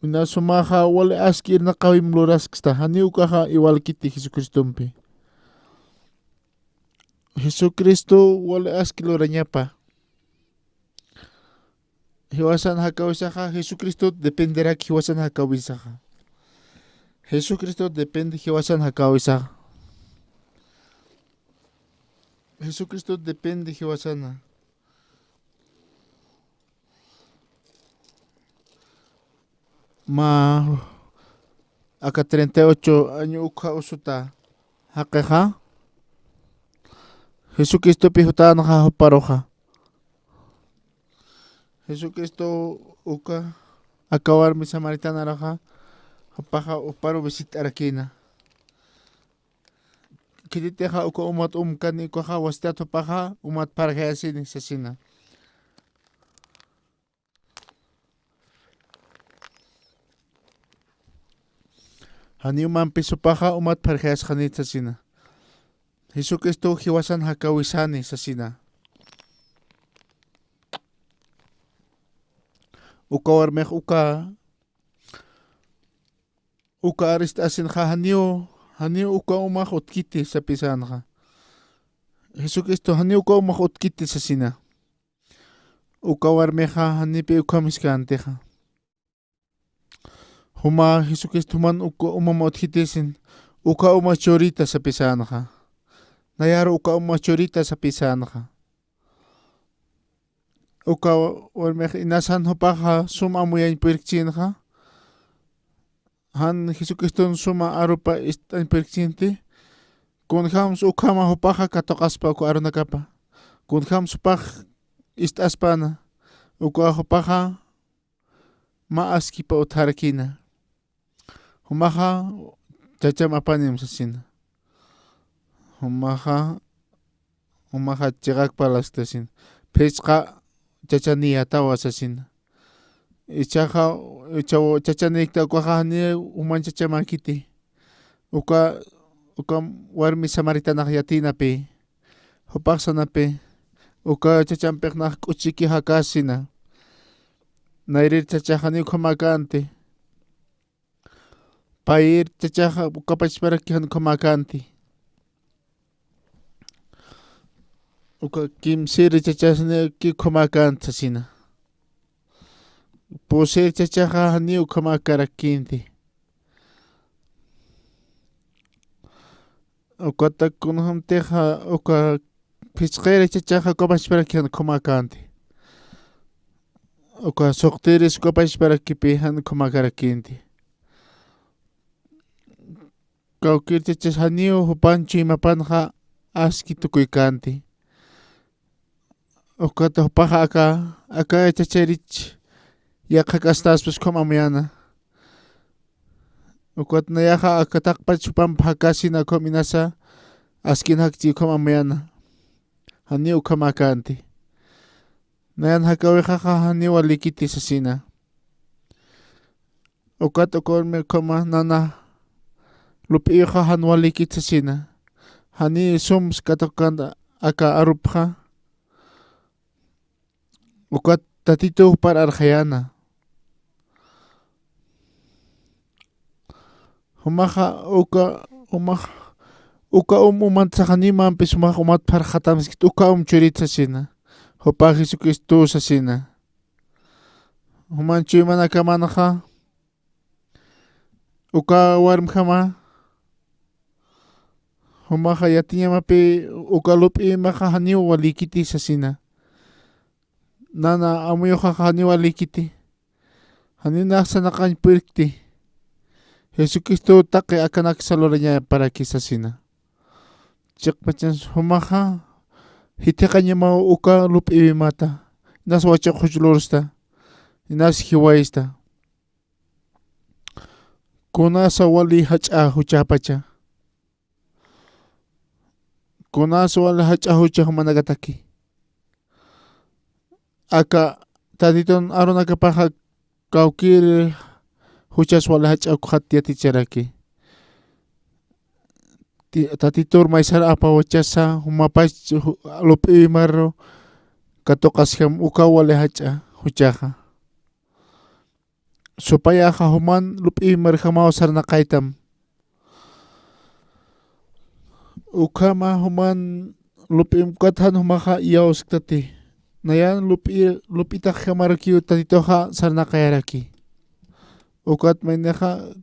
Inas jumaxa wali aski irnaqäwim lurasksta, janiw ukaxa igualkiti Jesucristompi. Jesucristo wali aski lurañapa. Jiwasan jakäwisaxa, Jesucristo dependeraki jiwasan jakäwisaxa. Jesucristo depende jiwasan jakäwisaxa. Jesucristo depende jiwasana. Mä aka treinta y ocho año ukha usuta jaqixa, Jesucristopi jutänxa juparuxa. Jesucristo uka, aka warmi samaritanaruxa, jupaxa juparu visit'arakïna. Khititixa uka umat umkani ukaxa wasitat jupaxa umat pharjayasini sasina. Janiw mampis jupaxa umat pharjayasxanit sasina. Jesucristo jiwasan jakäwisani sasina. Uka warmix uka, uka arist'asinxa janiw, janiw uka umax utkiti sapisänxa. Jesucristo janiw uka umax utkiti sasina. Uka warmixa janipï ukhamiskäntixa. Juma Jesucristo juman uka umam utjitisin, uka uma churita sapisänxa. Nayaru uka uma churita sapisänxa. Uka warmix inasan jupaxa sum amuyañ purkchinxa. Jan Jesucriston suma arupa ist'añ purkchinti. Kunjams ukhama jupaxa katuqaspa uka arunakapa. Kunjams jupax ist'aspana. Uka jupaxa mä askipa utjarakïna. Jumaxa chacham apanim sasina. Jumaxa, jumaxa chiqak parlasktasin. Phisqa chachaniyatawa sasina. Ichaxa, ichaw chachanikta ukaxa janiw juman chachamäkiti. Uka, uka warmi samaritanax yatïnapï. Jupax sanapï, uka chachampix nax k'uchiki jakäsina. Nayrir chachax janiw ukhamäkänti. Payir chachax uka pachparaki jan ukhamäkänti. Uka kimsir chachasnïki ukhamäkänti sasina. Pusir chachaxa janiw ukhamäkarakïnti. Ukata kunjamtixa uka phisqir chachaxa uka pachparaki jan ukhamäkänti. Uka suqtiris uka pachparakipï jan ukhamäkarakïnti. Kawkir chachas janiw jupan chuymapanxa aski tukuykänti. Ukata jupaxa aka, aka chacharich yaqha k'astaspas ukham amuyäna. Ukat nayaxa aka taqpach jupamp jakäsina ukham inasa, askin jakchi ukham amuyäna. Janiw ukhamäkänti. Nayan jakäwixaxa janiw walikiti sasina. Ukat uka warmi ukhama: Nana, lup'iwixa jan walïkit sasina. Janiy sums katuqkänti aka arupxa. Ukat Tatituw jupar arxayäna. Jumaxa uka, jumax uka um umantsa janiw mampis jumax umat pharxatam siskit, uka um churit sasina. Jupa Jesucristow sasina. Juman chuymanakamanxa uka warmjama, jumaxa yatiñamapï uka lup'iwimaxa janiw walïkiti sasina. Nana, amuyuxaxa janiw walïkiti. Janiw nax sarnaqañ purkti. Jesucristow taqi akanak salurañaparaki sasina. Chiqpachan jumaxa jithiqañamaw uka lup'iwimata. Inas wachuq juch lursta. Inas jiwaysta. Kunasa wali jach'a juchapacha. Kunasa wali jach'a jucha jumanakataki. Aka Tatitun arunakapaxa kawkïr juchas wali jach'a ukxat yaticharaki. Ti-, Tatitur maysar apawachasa jumapach ju-, lup'iwimaru katuqasjam uka wali jach'a juchaxa. Supayaxa juman lup'iwimarjamaw sarnaqaytam. Ukhama juman lup'imkatjan jumaxa iyawsktati. Nayan lup'i-, lup'itaxjamarakiw Tatituxa sarnaqayaraki. Ukat maynixa,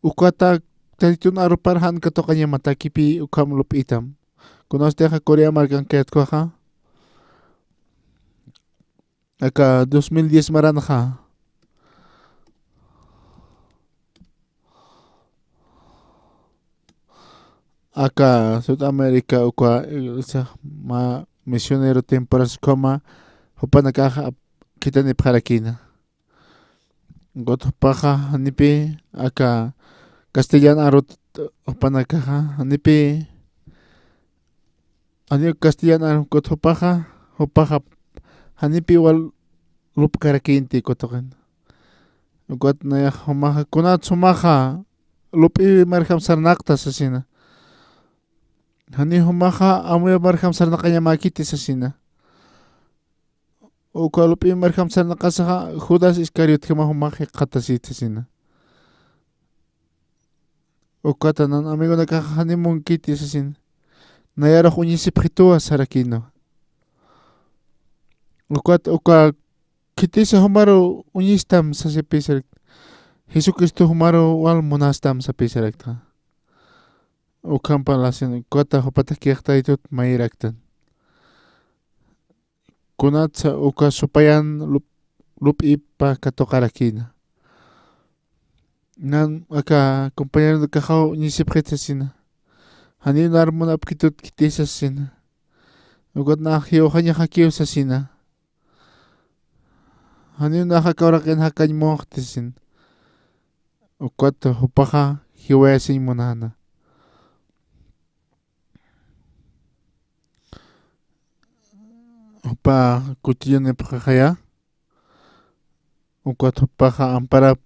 ukata Tatitun arupar jan katuqañamatakipï ukham lup'itam. Kunasatixa Corea markankayät ukhaxa. Aka dos mil diez maranxa. Aka Sudamérica uka iglesia mä misionero temporal ukhama jupanakaxa ap-, khitinipxarakïna. Ukat jupaxa janipï aka castellan arut jupanakaxa janipï, janiw castellan arut ukat jupaxa, jupaxa janipï wal lup'karakïnti katuqin. Ukat nayax jumaxa, kunat jumaxa lup'iwimarjam sarnaqta sasina. Janiw jumaxa amuyumarjam sarnaqañamäkiti sasina. Uka lup'iwimarjam sarnaqasaxa Judas Iscariotjama jumax jikxatasit sasina. Ukata nan amigonakaxa janiw munkiti sasina. Nayarux uñisipxituwa sarakïnwa. Ukat uka khitisa jumaru uñistam sasipï sarakta. Jesucristo jumaru wal munastam sapï sarakta. Ukham parlasin, ukata jupatakix Taytut mayiraktan. Kunatsa uka supayan lup-, lup'ipa katuqarakïna. Nan aka compañeronakaxaw uñisipxit sasina. Janiw nar munapkitut khitisa sasina. Ukat nax jiwxañaxakiw sasina. Janiw nax aka uraqin jakañ muxti sasina. Ukat jupaxa jiwayasiñ munäna. Jupa kuchillunipxaxaya. Ukat jupaxa amparap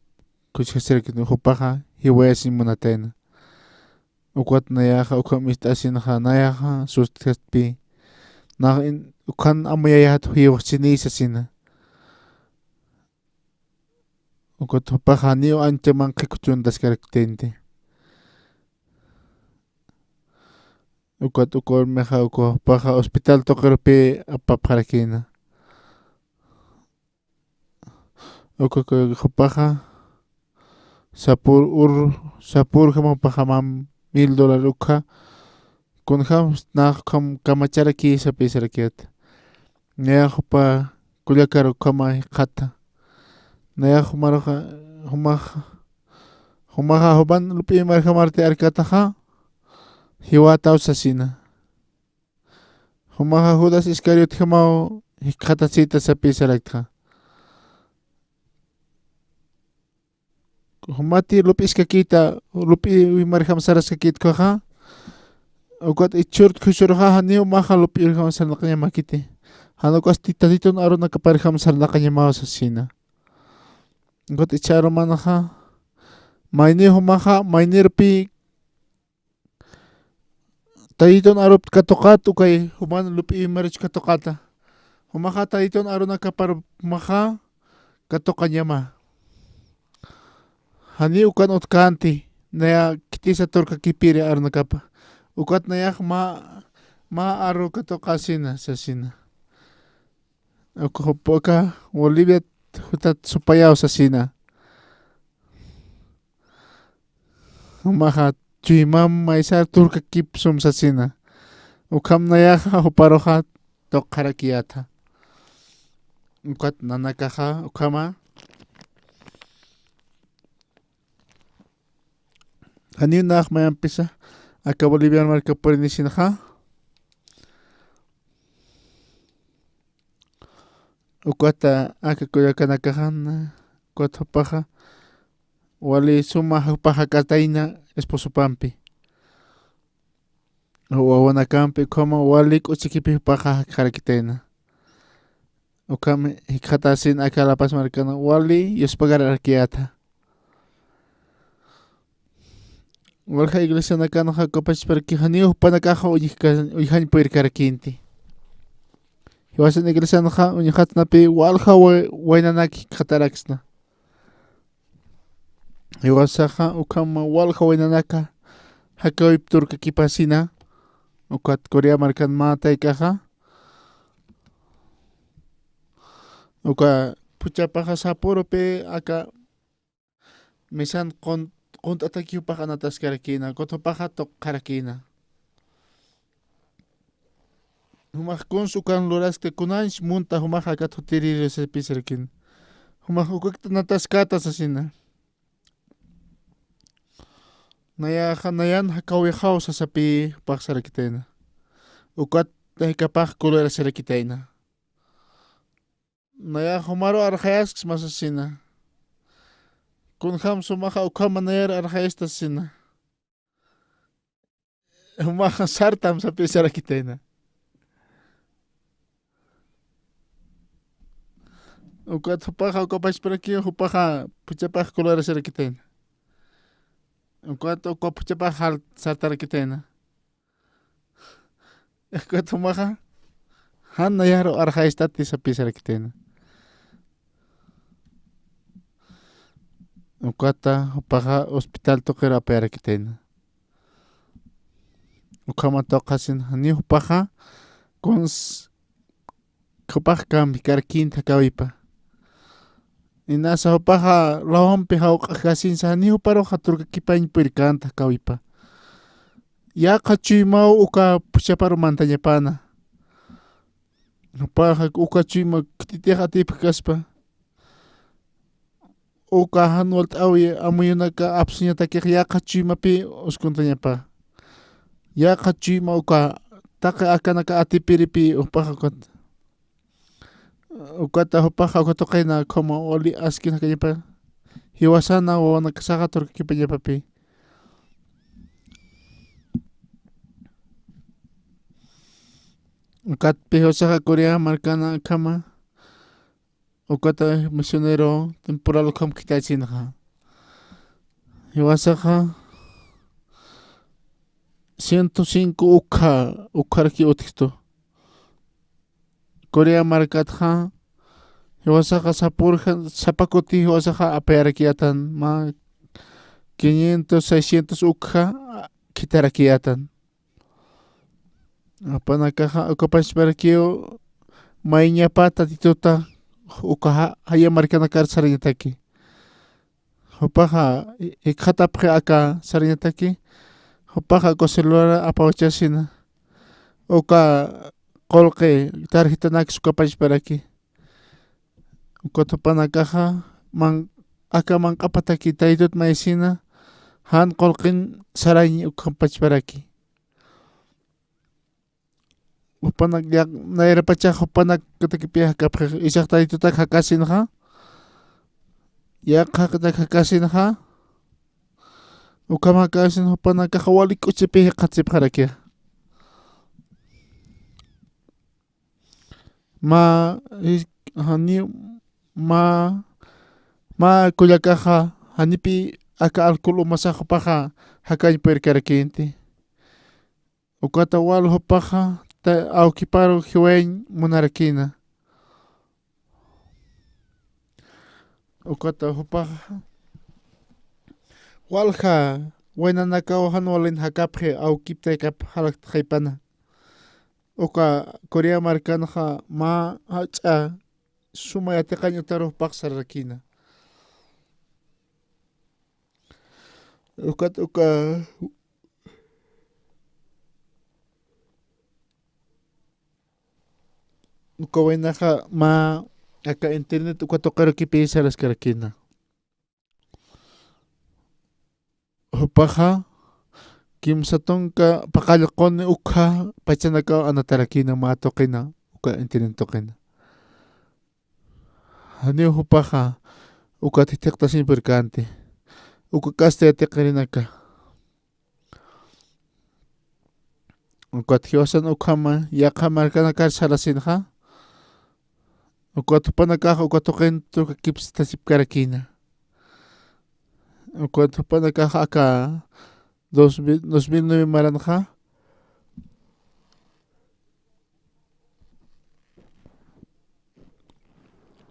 kuchjasirakïn, jupaxa jiwayasiñ munatayna. Ukat nayaxa ukham ist'asinxa nayaxa sustjastpï. Nax in-, ukhan amuyayat jiwxchiniy sasina. Ukat jupaxa janiw ancha manqhi kuchuntaskaraktayna. Ukat uka urmixa uka jupaxa hospital tuqirupï apapxarakïna. Uka, uka jupaxa sapür ur, sapürjam jupaxa mä mil dólar ukxa. Kunjam nax ukham kamacharakï sapï sarakït. Nayax jupa kullakar ukhama jikxata. Nayax jumaruxa, jumax, jumaxa juman lup'iwimarjamarti arkataxa, jiwataw sasina. Jumaxa Judas Iscariotjamaw jikxatasita sapï saraktxa. Jumati lup'iskakïta, lup'iwimarjam saraskakït ukhaxa. Ukat ichhürt khusuruxa janiw jumaxa lup'iwirjam sarnaqañamäkiti. Jan ukasti Tatitun arunakaparjam sarnaqañamaw sasina. Ukat ichha arumanxa, mayni jumaxa, maynirpi taytun arup katuqat, ukay juman lup'i march katuqata. Jumaxa taytun arunakapar jumaxa katuqañama. Jani ukan utkanti, naya khitisa turkakipiri arunakapa. Ukat nayax mä, mä aru katuqasina, sasina. Uk jupa aka Bolivia jutat supayaw sasina. Jumaxa chuymam maysar turkakipsum sasina. Ukham nayaxa juparuxa tuqxarakiyäta. Ukat nanakaxa ukhama. Janiw nax mayampisa aka Bolivian marka purinisinxa. Ukata aka kullakanakaxa, ukat jupaxa wali suma jupaxa jakatayna esposopampi. Wawanakampi ukhama wali k'uchikipi jupaxa jakxarakitayna. Ukham jikxatasin aka La Paz markana wali yuspagararakiyäta. Walja iglesianakanxa ukapachparaki janiw jupanakaxa uñjka-, uñjañ puyirkarakinti. Jiwasan iglesianxa uñjatnapi walja wa-, waynanak jikxataraksna. Jiwasaxa ukham walja waynanaka jakawip turkakipasina, ukat Corea markan mä taykaxa, uka phuchhapaxa sapürupi aka misan qun-, qunt'ataki jupaxa anataskarakïna, ukat jupaxa tuqxarakïna. Jumax kuns ukan luraskta, kunanch munta jumaxa akat jutirïri sapisarakïna. Jumax ukakta anataskäta sasina. Nayaxa nayan jakawixaw sasapï jupax sarakitayna. Ukat jakapax kulurasarakitayna. Nayax jumaru arxayasksma sasina. Kunjam sumaxa ukhama nayar arxayasta sasina. Jumaxa sartam sapisarakitayna. Ukat jupaxa ukapachparakiw jupaxa phuchhapax kulurasarakitayna. Ukat uka phuchhapax jal-, sartarakitayna. Ukat jumaxa jan nayaru arxayastati sapisarakitayna. Ukata jupaxa hospital tuqiru apayarakitayna. Ukhama tuqasin janiw jupaxa kuns jupax kambikarkinti jakawipa. Inasa jupaxa lawampi jawq'ajasinsa janiw juparuxa turkakipañ puyirkänti jakawipa. Yaqha chuymaw uka phuchhaparu mantañapana. Jupaxa uka chuyma khititix atipkaspa. Uka jan walt'äwi amuyunaka apsuñatakix yaqha chuymapï uskuntañapa. Yaqha chuyma uka taqi akanaka atipiripï jupaxa ukat. Ukata jupaxa uka tuqina ukhama wali askin jakañapa. Jiwasana wawanakasaxa turkakipañapapï. Ukatpï jiwasaxa Corea markana akhama. Ukata misionero temporal ukham khithasinxa. Jiwasaxa ciento cinco ukha, ukharaki utjtu. Corea markatxa, jiwasaxa sapürja, sapa kuti jiwasaxa apayarakiyätan, mä quinientos, seiscientos ukha khitharakiyätan. Jupanakaxa ukapachparakiw mayñapa Tatituta uka ja-, jaya markanakar sarañataki. Jupaxa jikxatapxi aka sarañataki, jupaxa uka celular apawachasina, uka qullqi tarjetanaksa ukapachparaki. Ukat jupanakaxa man-, aka manq'apataki Taytut maysina, jan qullqin sarañ ukapachparaki. Jupanak yaq-, nayrapachax jupanakatakipi jakapxi, isax Taytutak jakasinxa, yaqhakatak jakasinxa, ukham jakasin jupanakaxa wali k'uchipi jikxatsipxarakixa. Mä, jis-, janiw mä Mä kullakaxa, janipï aka alcohol umasax jupaxa jakañ puyirkarakïnti. Ukata wal jupaxa, ta-, awkiparu jiwayañ munarakïna. Ukata jupaxa, walja, waynanakaw jan walin jakapxi, awkiptayakap jalaktxaypana. Uka Corea markanxa mä jach'a suma yatiqañ utaru jupax sararakïna. Ukat uka, uka waynaxa mä aka internet uka tuqirukipï saraskarakïna. Jupaxa kimsa tunka paqallquni ukxa pachanakaw anatarakïna mä tuqina, uka internet tuqina. Janiw jupaxa ukat jithiqtasiñ purkänti, uka k'asta yatiqirinaka. Ukat jiwasan ukhama yaqha markanakar sarasinxa, ukat jupanakax uka tuqin tukakipstasipkarakïna. Ukat jupanakax aka dos mil, dos mil nueve maranxa,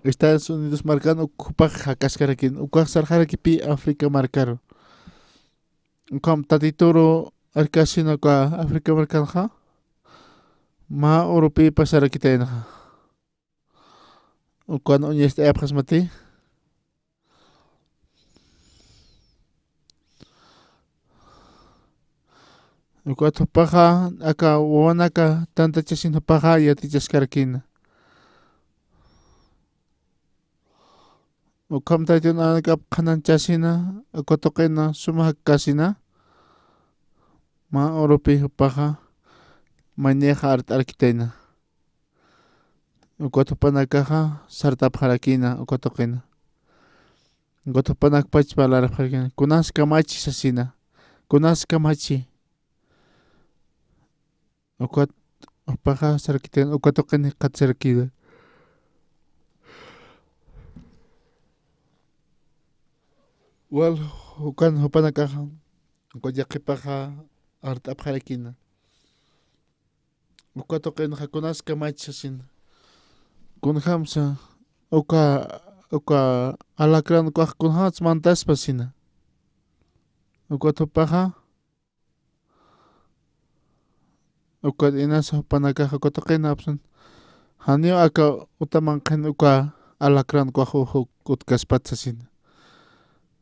Estados Unidos markan uk jupax jakaskarakïn, ukax sarxarakipï África markaru. Ukham tatituru arkasina uka África markanxa, mä urupï pasarakitaynaxa. Ukan uñast'ayapxasmati. Ukat jupaxa, aka wawanaka tantachasin jupaxa yatichaskarakïna. Ukham taytun nanakap qhananchasina, uka tuqina suma jakkasina, mä urupï jupaxa, maynixa art'arakitayna. Ukat jupanakaxa sartapxarakïna uka tuqina. Ukat jupanakpach parlarapxarakïna, kunas kamachi sasina, kunas kamachi. Ukat jupaxa sarakitayna, uka tuqin jikxatasarakïna. Wal ukan jupanakaxa, uka yaqhipaxa art'apxarakïna. Uka tuqinxa kunas kamachi sasina. Kunjamsa, uka, uka alacrán ukax kunjamsa mantaspa sasina. Ukat jupaxa, ukat inasa jupanakaxa uka tuqin apsun. Janiw aka uta manqhin uka alacrán ukax uk utkaspat sasina.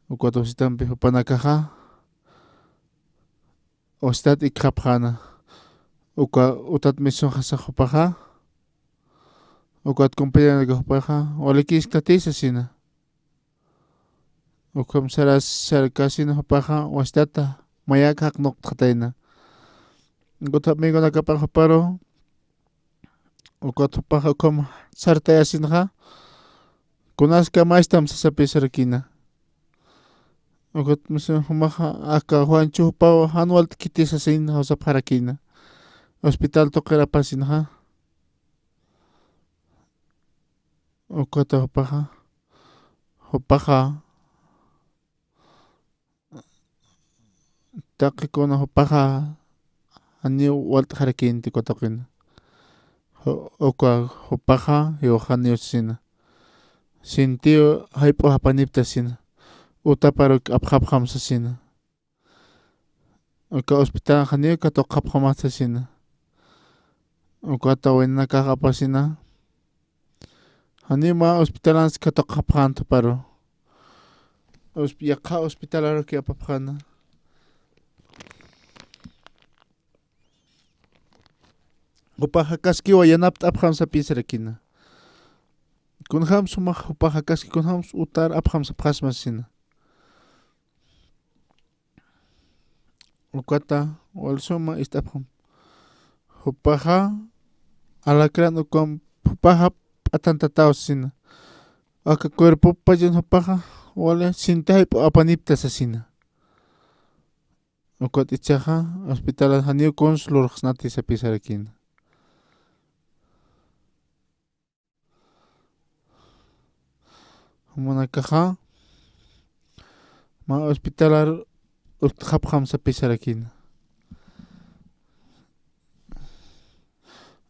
Ukat usitampi jupanakaxa, usitat ikxapxäna. Uka utat misunxasa jupaxa, ukat compañeronaka jupaxa, walikiskatï sasina. Ukham saras, sarkasina jupaxa, wasitata mayak jaqnuqtxatayna. Ukat amigonakapax juparu, ukat jupaxa ukham sartayasinxa, kunas kamachtam sasapisarakïna. Ukat misun jumaxa, aka Juancho jupaw jan walt'kiti sasin jawsapxarakïna. Hospital tuqir apasinxa. Ukata jupaxa, jupaxa, taqi kuna jupaxa, janiw walt'xarakïnti uka tuqina. Ju-, uka jupaxa, jiwax janiw sasina. Sintiw jayp'u japanipta sasina. Utaparuk apxapxam sasina. Uka hospital janiw katuqxapxamat sasina. Ukata waynanakax apasina. Janiw mä hospitalans katuqxapxänti juparu. Hosp-, yaqha hospitalaruki apapxäna. Jupax jakaskiwa yanapt'apxam sapïsarakïna. Kunjams jumax jupax jakaski, kunjams utar apxam sapxasma sasina. Ukata wal suma ist'apxam. Jupaxa, alacrán ukham jupaxa p'atantataw sasina. Aka cuerpop pachan jupaxa, wali sinti jayp'u apanipta sasina. Ukat ichaxa, hospitalan janiw kuns lurxsnati sapïsarakïna. Jumanakaxa, mä hospitalar utjapxam sapï sarakïna.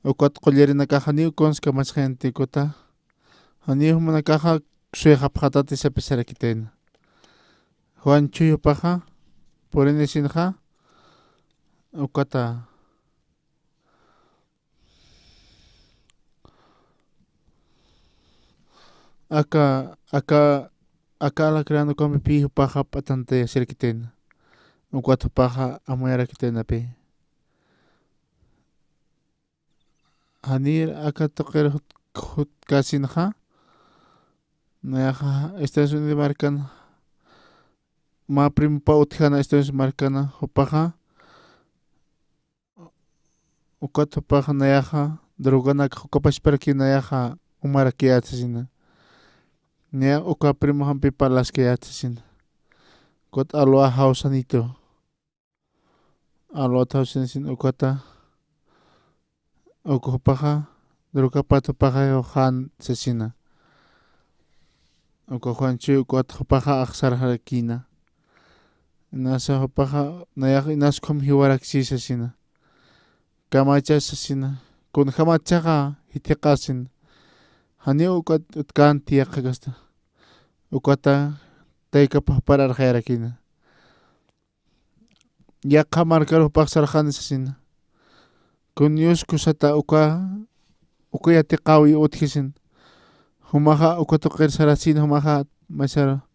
Ukat qullirinakaxa janiw kuns kamachxañanti ukata. Janiw jumanakaxa suyxapxatati sapï sarakitayna. Juan Chuy jupaxa, purinisinxa, ukata. Aka, aka, aka alacrán ukampi pï jupaxa p'atantayasirakitayna. Ukat jupaxa amuyarakitayna pï. Janir aka tuqir jut-, jutkasinxa. Nayaxa Estados Unidos markan, mä primopa utjana Estados Unidos markana, jupaxa, ukat jupaxa nayaxa, droganak jukapachparakï nayaxa umarakiyät sasina. Nayax uka primojampi parlaskayät sasina. Ukat alwa jawsanitu. Alwat jawsanisin ukata. Uka jupaxa, drogapat jupaxa jan sasina. Uka Juan Chuy ukat jupaxa axsarxarakïna. Inasa jupaxa, nayax inas ukham jiwaraksi sasina. Kamacha sasina. Kunjämatchaxa jithiqasina. Janiw ukat utkanti yaqha kasta. Ukata taykapa jupararxayarakïna. Yaqha markar jupax sarxani sasina. Kun Dios kusata uka, uka yatiqäwi utjisin. Jumaxa uka tuqir sarasina, jumaxa maysar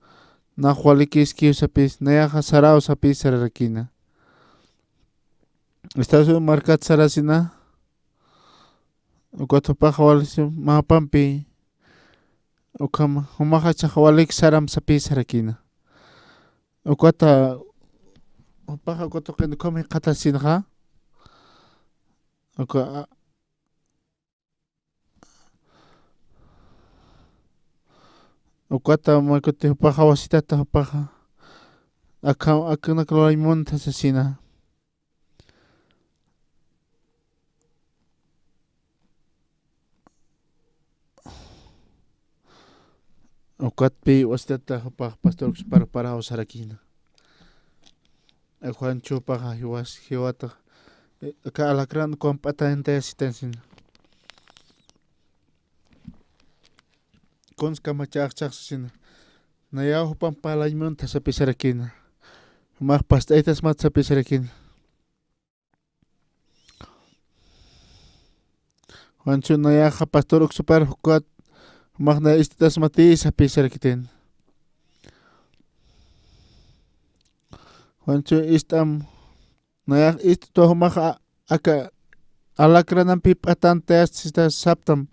nax walikïskiw sapis, nayaxa saraw sapis sararakïna. Estados Unidos markat sarasina, ukat jupaxa walisi mapampi, ukham, jumaxa chax walik saram sapis sarakïna. Ukata, jupaxa uka tuqin ukham jikxatasinxa. Uka, a, ukata mä kuti jupaxa wasitata jupaxa. Aka, akanak lurañ munta sasina. Ukatpï wasitata jupax pastor uksupar paraw sarakïna. Juan Chupaxa jiwas, jiwata, eh, aka alacrán ukham p'atantayasitasina. Kuns kamachaxchax sasina. Nayaw jupamp parlañ munta sapï sarakïna. Jumax past'aytasmat sapï sarakïna. Juan Chuy nayaxa pastor uksupar jukat, jumax nayax ist'asmati sapï sarakitayna. Juan Chuy ist'am, nayax ist'twa jumax a-, aka alacranampi p'atantayasita saptam.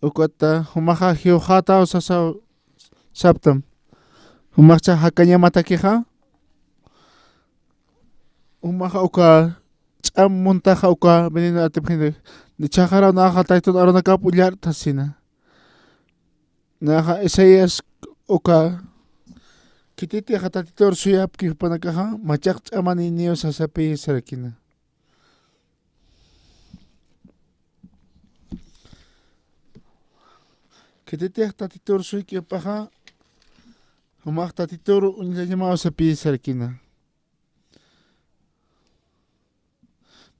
Ukata jumaxa jiwxataw sasaw saptam. Jumaxcha jakañamatakixa. Jumaxa uka ch'am muntaxa uka veneno atipxini. Jichhaxaraw naxa Taytun arunakap ullart'asina. Naxa Isaías uka khititixa Tatitur suyapki jupanakaxa machaq ch'amaniniw sasapi sarakina. Khititix Tatitur suyki jupaxa, jumax Tatitur uñjañamaw sapi sarakina.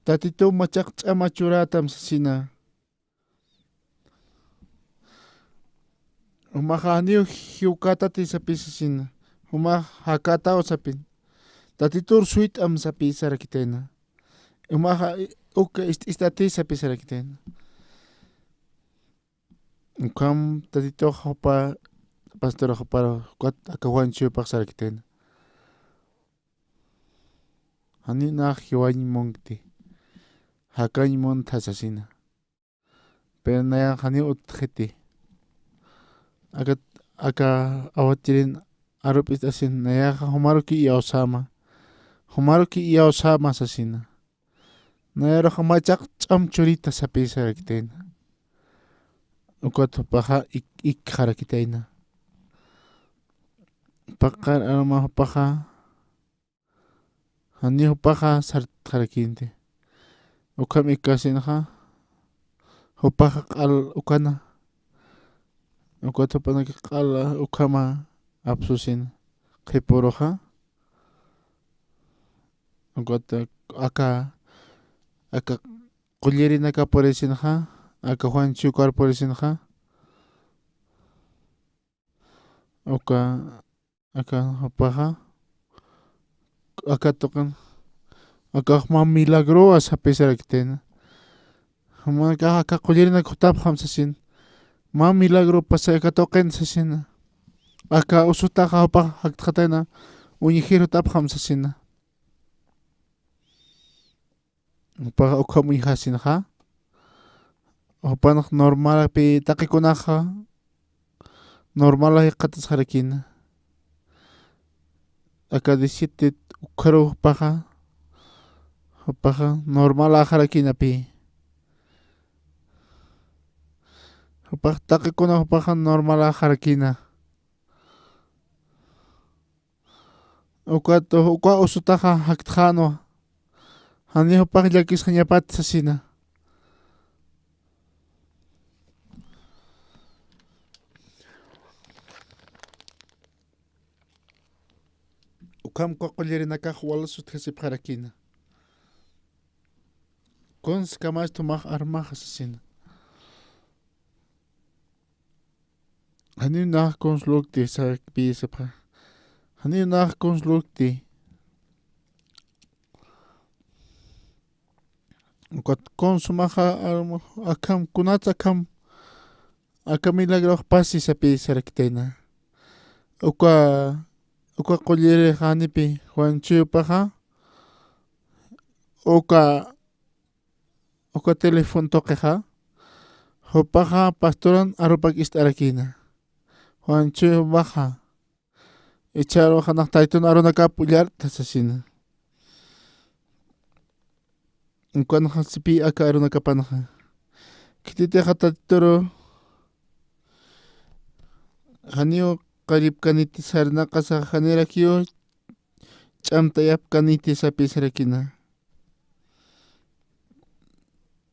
Tatitu machaq ch'ama churatam sasina. Jumaxa janiw jiwkätati sapi sasina. Jumax jakätaw sapin. Tatitur suyt'am sapi sarakitayna. Jumaxa i-, uka ist'istati sapi sarakitayna. Ukham Tatitux jupa, pastor jupa, ukat aka Juan Chuypax sarakitayna. Janiw nax jiwañ munkti. Jakañ muntha sasina. Pero nayax janiw utjiti. Aka, aka awachirin arup'ist'asin nayaxa jumaruki iyawsäma. Jumaruki iyawsäma sasina. Nayarux machaq ch'am churita sapi sarakitayna. Ukat jupaxa ik-, ikxarakitayna. Paqar aruma jupaxa, janiw jupaxa sartxarakinti. Ukham ikkasinxa, jupaxa q'al ukana. Ukat jupanakax q'al ukhama apsusina. qhipuruxa. Ukat aka, aka qullirinaka purisinxa, aka Juanchi ukar purisinxa. Uka, aka jupaxa, aka tuqin, aka mä milagro sapxarakitäna. Jumanakax aka qullirinak jutapxam sasin. Mä milagro pasay aka tuqin sasin. Aka usutaxa jupax jaktxatäna, uñjir jutapxam sasin. Jupax ukham uñjasinxa. Jupanx normalpi taqikunaxa, normal jikxatasxarakïna. Aka diecisiete ukharu jupaxa, jupaxa normaläxarakïna pï. Jupax taqikuna jupaxa normaläxarakïna. Ukat, uka usutaxa jaktxänwa. Janiw jupax llakisxañapat sasina. Ukham uka qullirinakax wal sutjasipxarakïna. Kuns kamach jumax armaxa sasina. Janiw nax kuns lukti, sapxi, sapxi. Janiw nax kuns lukti. Ukat kuns jumaxa, akham, kunats akham, aka milagrox pasi sapxi sarakitayna. Uka, uka qullirixa janipi, Juanchi jupaxa, uka, uka teléfono tuqixa, jupaxa pastoran arupak ist'arakïna. Juanchi jupaxa, ichharu janax Taytun arunakap ullarta sasina. Ukanxa sipï aka arunakapanxa. Khititixa Tatituru, janiw qaripkaniti sarnaqasa, janirakiw ch'amtayapkaniti sapxi sarakïna.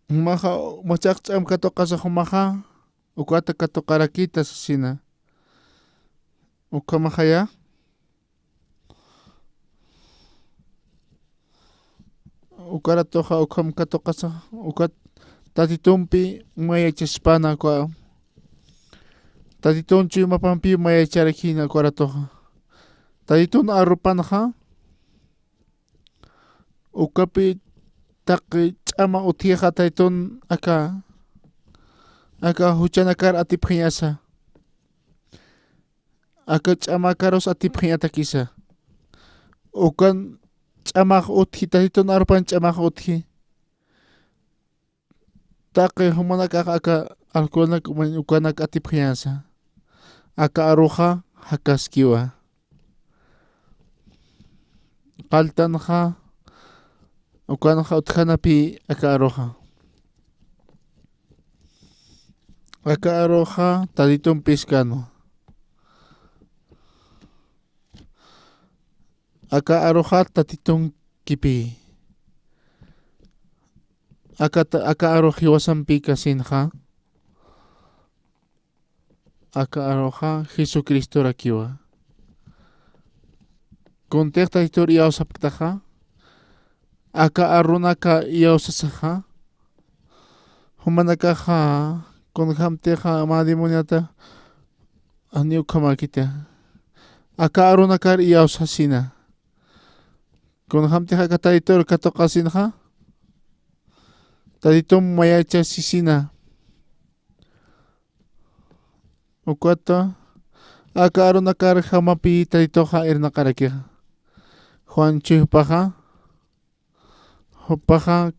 Jumaxa, machaq ch'am katuqasa jumaxa, ukata katuqarakïta sasina. Ukhamaxaya, ukaratuxa, ukham katuqasa, ukat Tatitumpi mayachaspana, uka Tatitun chuymapampi mayacharakïna ukaratuxa. Tatitun arupanxa, ukapi taqi ch'ama utjixa Taytun aka, aka juchanakar atipxiñasa. Aka ch'amakarus atipxiñatakisa. Ukan ch'amax utji, Tatitun arupan ch'amax utji. Taqi jumanakax aka alcoholnak uman ukanak atipxiñasa. Aka aruxa jakaskiwa. Qalltanxa, ukanxa utjanapi aka aruxa. Aka aruxa Tatitumpi saskanwa. Aka aruxa Tatitunkipï. Aka ta-, aka arux jiwasampi kasinxa. Aka aruxa Jesucristorakiwa. Kuntix Tatitur iyawsapktaxa, aka arunaka iyawsasaxa, jumanakaxa, kunjamtixa mä demoniota, janiw ukhamäkiti. Aka arunakar iyawsasina. Kunjamtix aka Tatitur katuqasinxa, Tatitum mayachasisina. Ukata, aka arunakar jamapi Tatituxa irnaqarakixa. Juanchi jupaxa, jupaxa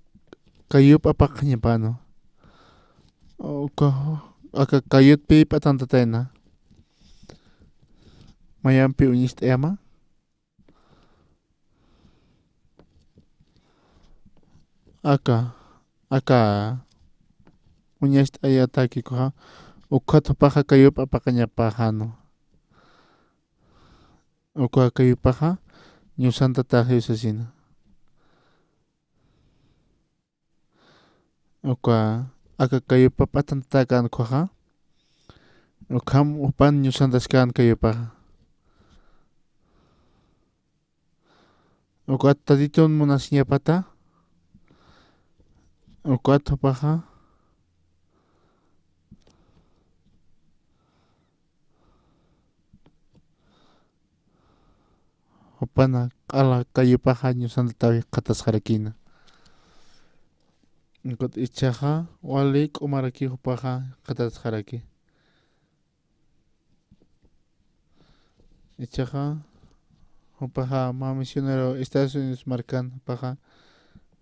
kayup apaqañapanwa. Uka, aka kayutpi p'atantatayna. Mayampi uñist'ayama. Aka, aka uñast'ayatakikuxa, ukat jupaxa kayup apaqañapaxänwa. Uka kayupaxa ñusantataxiw sasina. Uka, aka kayupa p'atantatäkän ukhaxa, ukham jupan ñusantaskän kayupaxa. Ukat Tatitun munasiñapata, ukat jupaxa jupana q'ala kayupaxa ñusantataw jikxatasxarakïna. Ukat ichhaxa wali k'umaraki jupaxa jikxatasxaraki. Ichhaxa jupaxa mä misionero Estados Unidos markan jupaxa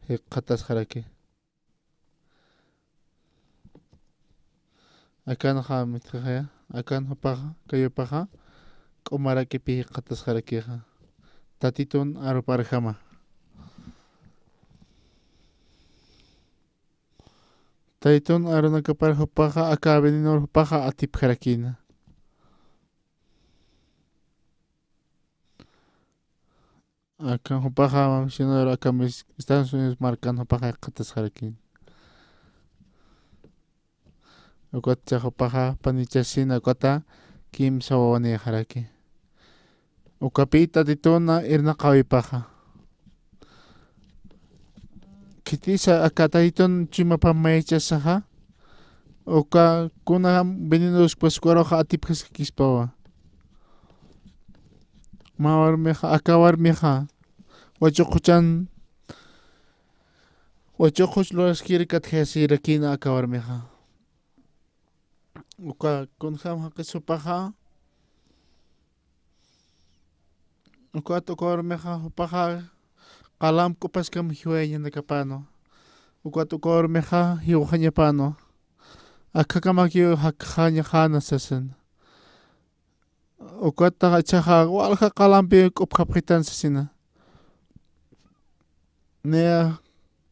jikxatasxaraki. Akanxa mitxixaya, akan jupaxa, kayupaxa, k'umarakipi jikxatasxarakixa. Tatitun aruparjama. Tatitun arunakapar jupaxa, aka venenor jupaxa atipjarakïna. Akan jupaxa, mä misionero, aka mis-, Estados Unidos markan jupaxa jikxatasxarakïna. Ukat cha jupaxa panichasina ukata kimsa wawanïxaraki. Ukapï Tatituna irnaqäwipaxa. Khitisa aka Tatitun chuymapax mayichasaxa, uka kuna venenoruskpasa ukaruxa atipjaskakispawa. Mä warmixa, aka warmixa, wachuq juchan, wachuq juch luraskir katjayasirakïna aka warmixa. Uka kunjam jaqis jupaxa, ukat uka warmixa jupaxa qalamp k'upaskam jiwayañanakapänwa. Ukat uka warmixa jiwxañapänwa. Akakamakiw jakxañaxäna sasina. Ukat ichhaxa walja qalampi k'upxapxitan sasina. Niya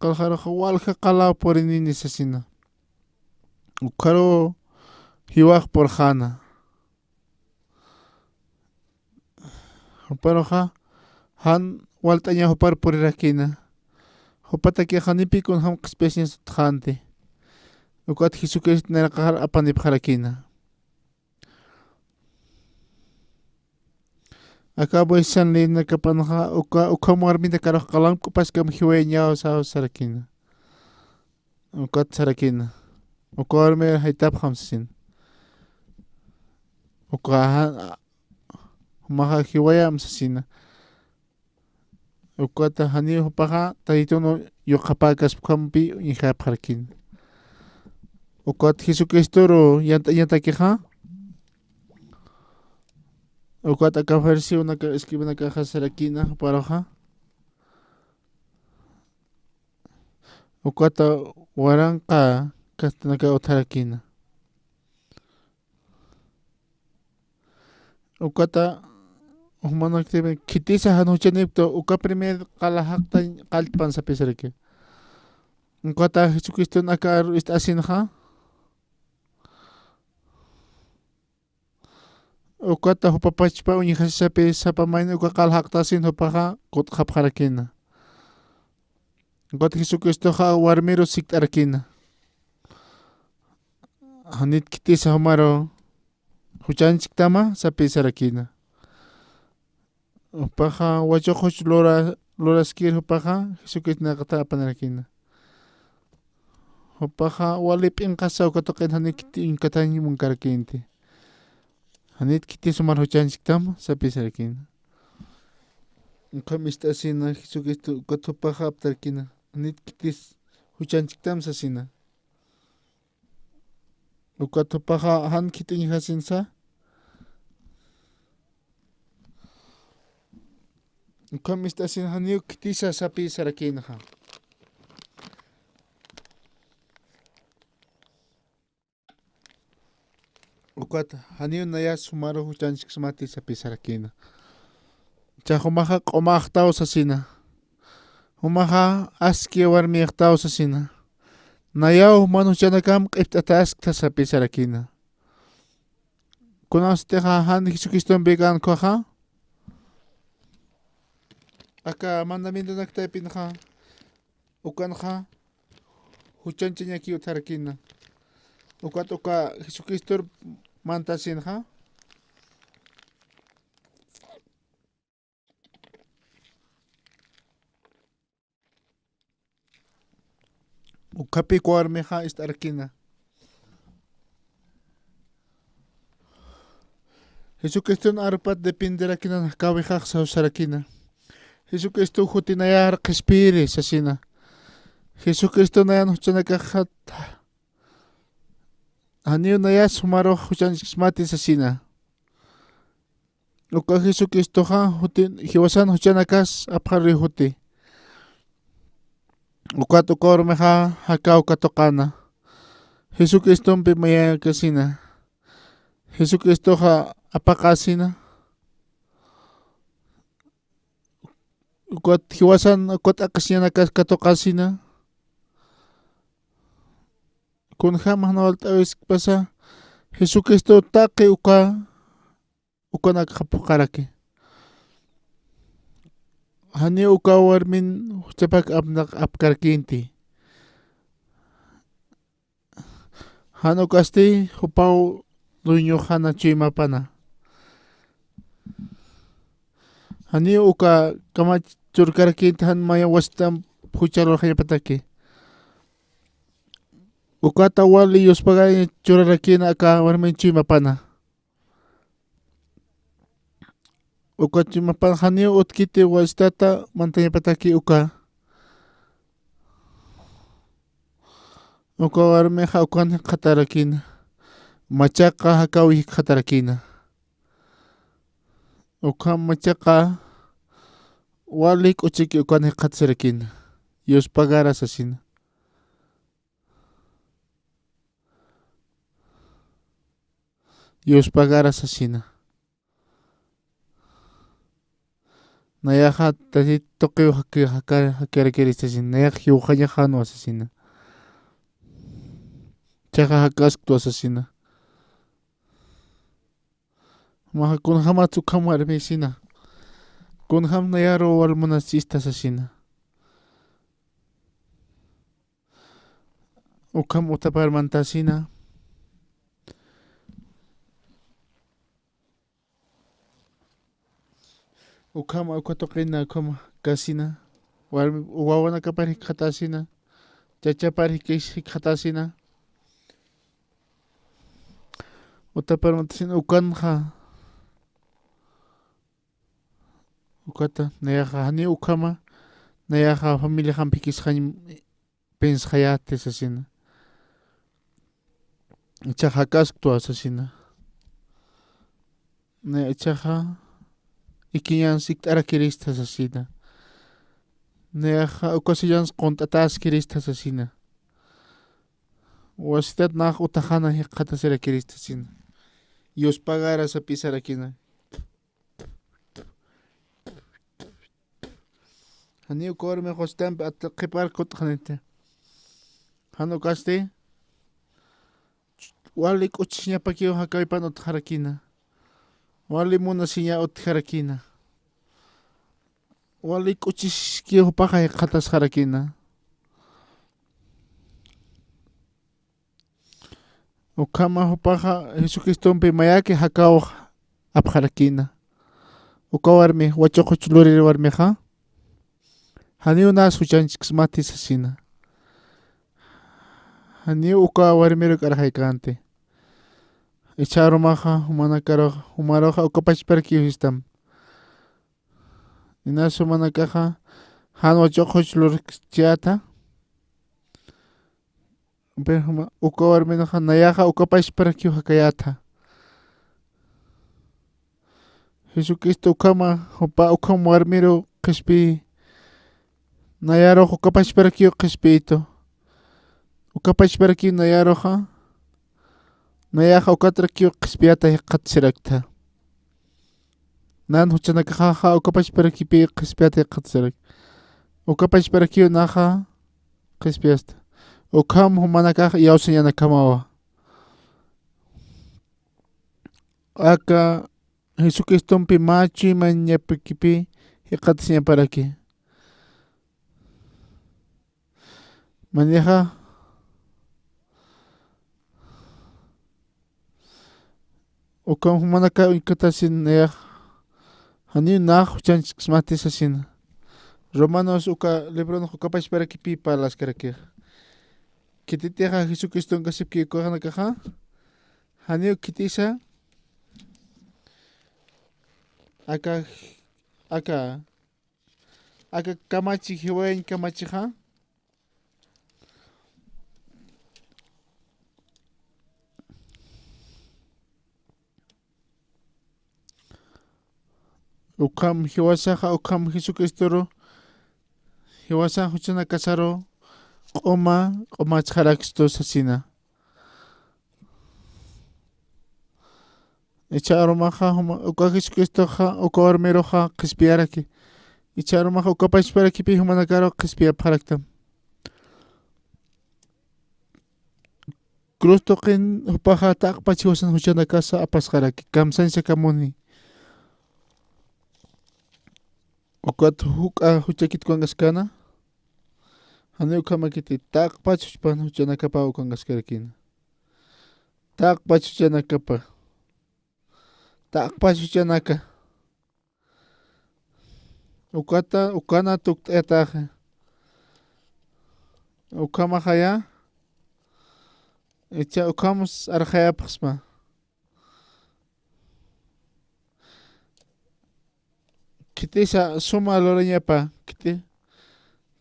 qallqaruxa walja qalaw purinini sasina. Ukharuw jiwax purxäna. Juparuxa jan walt'añaw jupar purirakïna. Jupatakixa janipi kunjam qhispiyasiñas utjänti. Ukat Jesucristo nayraqaxar apanipxarakïna. Aka Moisés leyinakapanxa uka, ukham warminakarux qalamp k'upaskam jiwayañaw saw sarakïna. Ukat sarakïna. Uka warmir jaytapxam sasina. Uka ja-, jumaxa jiwayam sasina. Ukata janiw jupaxa Tatitun yuqapäkaspjampi uñjapxarakïna. Ukat Jesucristoru yant'añatakixa. Ukat aka fariseonaka escribanakaxa sarakïna juparuxa. Ukata waranqa kastanaka utjarakïna. Ukata jumanaktipi khitisa jan juchanipkta uka primer qala jaqtañ qalltpan sapisaraki. Ukata Jesucriston aka aru ist'asinxa. Ukata jupa pachpa uñjasisapi sapa mayni uka qala jaqtasin jupaxa kut'xapxarakïna. Ukata Jesucristoxa warmiru sikt'arakïna. Janit khitisa jumaru juchanchiktama sapisarakïna. Jupaxa wachuq juch lura-, luraskir jupaxa Jesucristo nayraqatar apanirakïna. Jupaxa wali p'inqasa uka tuqin janiw khiti uñkatañ munkarakïnti. Janit khitis jumar juchanchiktam sapisarakïna. Ukham ist'asina Jesucristo ukat jupaxa aptarakïna. Janit khitis juchanchiktam sasina. Ukat jupaxa jan khit'iñjasinsa. Ukham ist'asin janiw khitisa sapisarakïnxa. Ukat janiw nayas jumaru juchanchiksmati sapisarakïna. Cha jumaxa q'umaxtaw sasina. Jumaxa aski warmixtaw sasina. Nayaw juman juchanakam q'ipt'ataskta sapisarakïna. Kunasatixa jan Jesucristompi kän ukhaxa. Aka mandamientonak taypinxa. Ukanxa juchanchañakiw utjarakïna. Ukat uka Jesucristor mantasinxa. Ukapi uka warmixa ist'arakina. Jesucriston arupat dependerakinan jakawixax sawsarakina. Jesucristo juti nayar qhispiri sasina. Jesucristo nayan juchanakaxat janiw nayas jumarux juchanchkismati sasina. Uka Jesucristoxa juti, jiwasan juchanakas apxarri juti. Ukat uka warmixa jakaw katuqana. Jesucristompi mayakasina. Jesucristoxa apaqasina. Ukat jiwasan ukat aqisiñanakas katuqasina. Kunjäm jan walt'äwiskpasa Jesucristo taqi uka, ukanakxa phuqharaki. Janiw uka warmin juchapak apnaq apkarkinti. Jan ukasti jupaw dueñoxana chuymapana. Janiw uka kamach churkarakïnti jan maya wasitamp jucharurxañapataki. Ukata wali yuspagañ churarakïna aka warmin chuymapana. Uka chuymapana janiw utjkiti wasitata mantañapataki uka. Uka warmixa ukan jikxatarakïna. Machaqa jakaw jikxatarakïna. Ukham machaqa wali k'uchiki ukan jikxatasirakïna. Yuspagara sasina. Yuspagara sasina. Nayaxa Tatit tuqiw jaki-, jaka-, jakirakiri sasina. Nayax jiwxañaxänwa sasina. Chaqa jakasktwa sasina. Maxa kunjämats ukham warmisina. Kunjäm nayaru wal munasista sasina. Ukham utapar mantasina. Ukham uka tuqina ukham kasina. Warmi, wawanakapar jikxatasina. Chachapar jikis-, jikxatasina. Utapar mantasina ukanxa. Ukata, nayaxa janiw ukhama, nayaxa familiaxamp jikisxañ pensxayäti sasina. Ichaxa jakasktwa sasina. Naya ichaxa ikiñans ikt'arakirista sasina. Nayaxa uka suyans qunt'ataskirista sasina. Wasitat nax utaxana jikxatasirakirista sasina. Yuspagara sapisarakina. Janiw uka warmix wasitampi at-, qhipar kut'xaniti. Jan ukasti, wali k'uchisiñapakiw jakawipan utjarakina. Wali munasiña utjarakina. Wali k'uchiskiw jupaxa jikxatasxarakina. Ukhama jupaxa Jesucristompi mayaki jakaw apxarakina. Uka warmi, wachuq juch lurir warmixa, janiw nas juchanchkismati sasina. Janiw uka warmiru k'arxaykänti. Icha arumaxa, jumanakaruxa, jumaruxa uka pachparakiw sistam. Inas jumanakaxa, jan wachuq juch lurkchiyäta. Pero juma, uka warminxa nayaxa uka pachparakiw jakayäta. Jesucristo ukhama, jupa ukham warmiru qhispiyi. Nayarux uka pachparakiw qhispiyitu. Uka pachparakiw nayaruxa. Nayaxa ukatrakiw qhispiyata jikxatasiraktha. Nan juchanakaxaxa uka pachparakipi qhispiyata jikxatasirak. Uka pachparakiw naxa qhispiyasta. Ukham jumanakax iyawsañanakamawa. Aka Jesucristompi mä chuymañapakipi jikxatasiñaparaki. Manixa, uka jumanaka uñkatasin nayax, janiw nax juchanchkismati sasina. Romanos uka libronx uka pachparakipi parlaskarakix. Khititixa Jesucriston kasipki ukaxanakaxa, janiw khitisa aka, aka, aka kamachi, jiwayañ kamachixa. Ukham jiwasaxa, ukham Jesucristoru, jiwasax juchanakasaru q'uma, q'umachxarakistu sasina. Icha arumaxa, juma, uka Jesucristoxa, uka warmiruxa qhispiyaraki. Icha arumaxa, uka pachparakipï jumanakaru qhispiyapxaraktam. Cruz tuqin jupaxa taqpach jiwasan juchanakasa apasxaraki, kamsañsakamuni. Ukat juk'a juchakit ukankaskana, jani ukhamakiti, taqpach juchpan juchanakapa ukankaskarakina. Taqpach juchanakapa. Taqpach juchanaka. Ukata, ukana tukt'ayataxa. Ukhamaxaya. Icha ukhamas arxayapxsma. Khitisa suma lurañapa, khiti,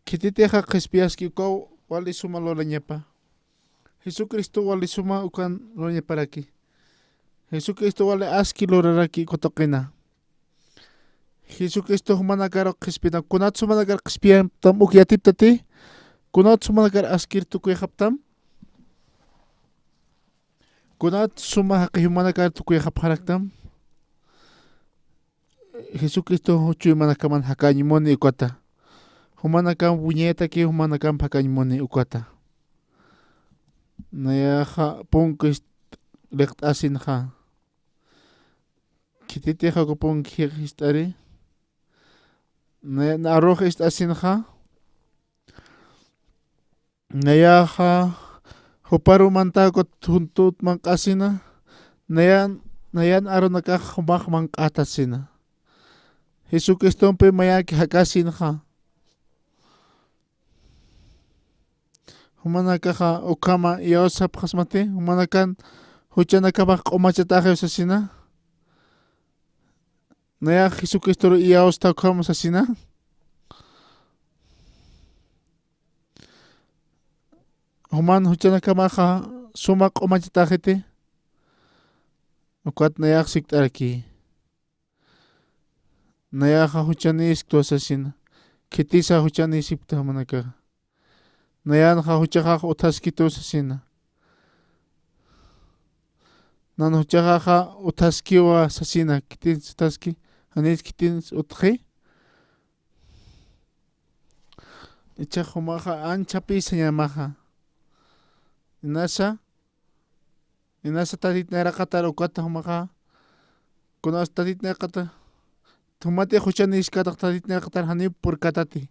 khititixa qhispiyaski ukaw wali suma lurañapa. Jesucristo wali suma ukan lurañaparaki. Jesucristo wali aski luraraki uka tuqina. Jesucristo jumanakaru qhispina, kunat jumanakar qhispiyaptam uk yatiptati, kunat jumanakar askir tukuyxaptam, kunat suma jaqi jumanakar tukuyxapxaraktam. Jesucristo chuymanakaman jakañ muni ukata. Jumanakam wiñayataki, jumanakamp jakañ muni ukata. Nayaxa punku ist-, liqt'asinxa. Khititixa uka punku jist'ari. Naya, na arux ist'asinxa. Nayaxa juparu mantaku juntut manq'asina, nayan, nayan arunakax jumax manq'atasina. Jesucristompi mayaki jakasinxa. Jumanakaxa ukhama iyawsapxasmati, jumanakan juchanakamax q'umachataxiw sasina. Nayax Jesucristoru iyawsta ukhama sasina. Juman juchanakamaxa suma q'umachataxiti, ukat nayax sikt'araki. Nayaxa juchanïsktu sasina, khitisa juchanïsipkta jumanakaxa. Nayanxa juchaxax utjaskitu sasina. Nan juchaxaxa utjaskiwa sasina, khitins utjaski, janits khitins utji. Ichax jumaxa anchhapï sañamaxa. Inasa, inasa tatit nayraqatar ukata jumaxa. Kunas tatit nayraqata. Jumati juchanïskatax tatit nayraqatar janiw purkatati.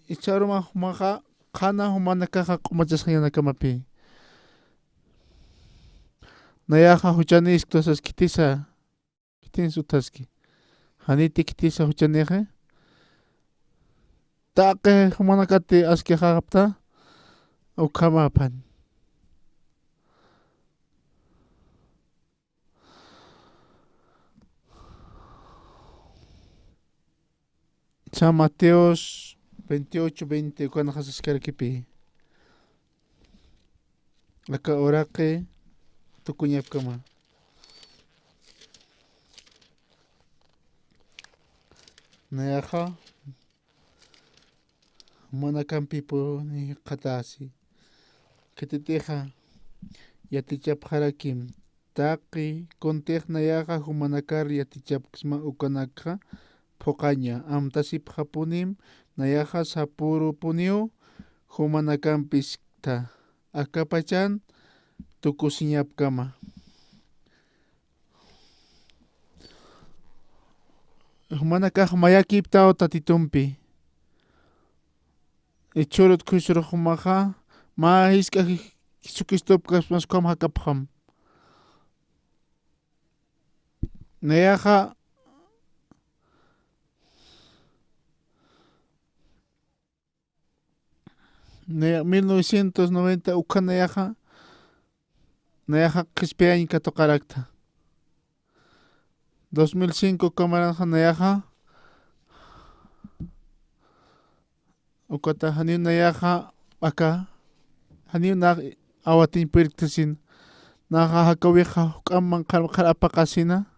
Icha aruma jumaxa qhana jumanakaxa q'umachasxañanakamapï. Nayaxa juchanïsktu sas khitisa. Khitins utjaski. Janiti khitisa juchanïxi. Taqi jumanakati askixapxta. Ukhamapan. San Mateos veintiocho veinte ukanxa saskarakipï. Aka uraqi tukuñapkama. Nayaxa jumanakampipuni qhatäsi. Khititixa yatichapxarakim. Taqi kuntix nayaxa jumanakar yatichapksma ukanakxa phuqaña. Amtasipxapunim nayaxa sapürupuniw jumanakampista. Akapachan tukusiñapkama. Jumanakax mayakiptaw Tatitumpi. Ichhürut khuysurux jumaxa, mä jisk'a Jesucristop kasmas ukham jakapxam. Nayaxa, Naya-, mil novecientos noventa ukha nayaxa, nayaxa qhispiyañ katuqaraktha. Dos mil cinco ukamaranxa nayaxa, ukata janiw nayaxa aka, janiw nax awatiñ purktasin, naxa jakawixa juk'am manqhar manqhar apaqasina,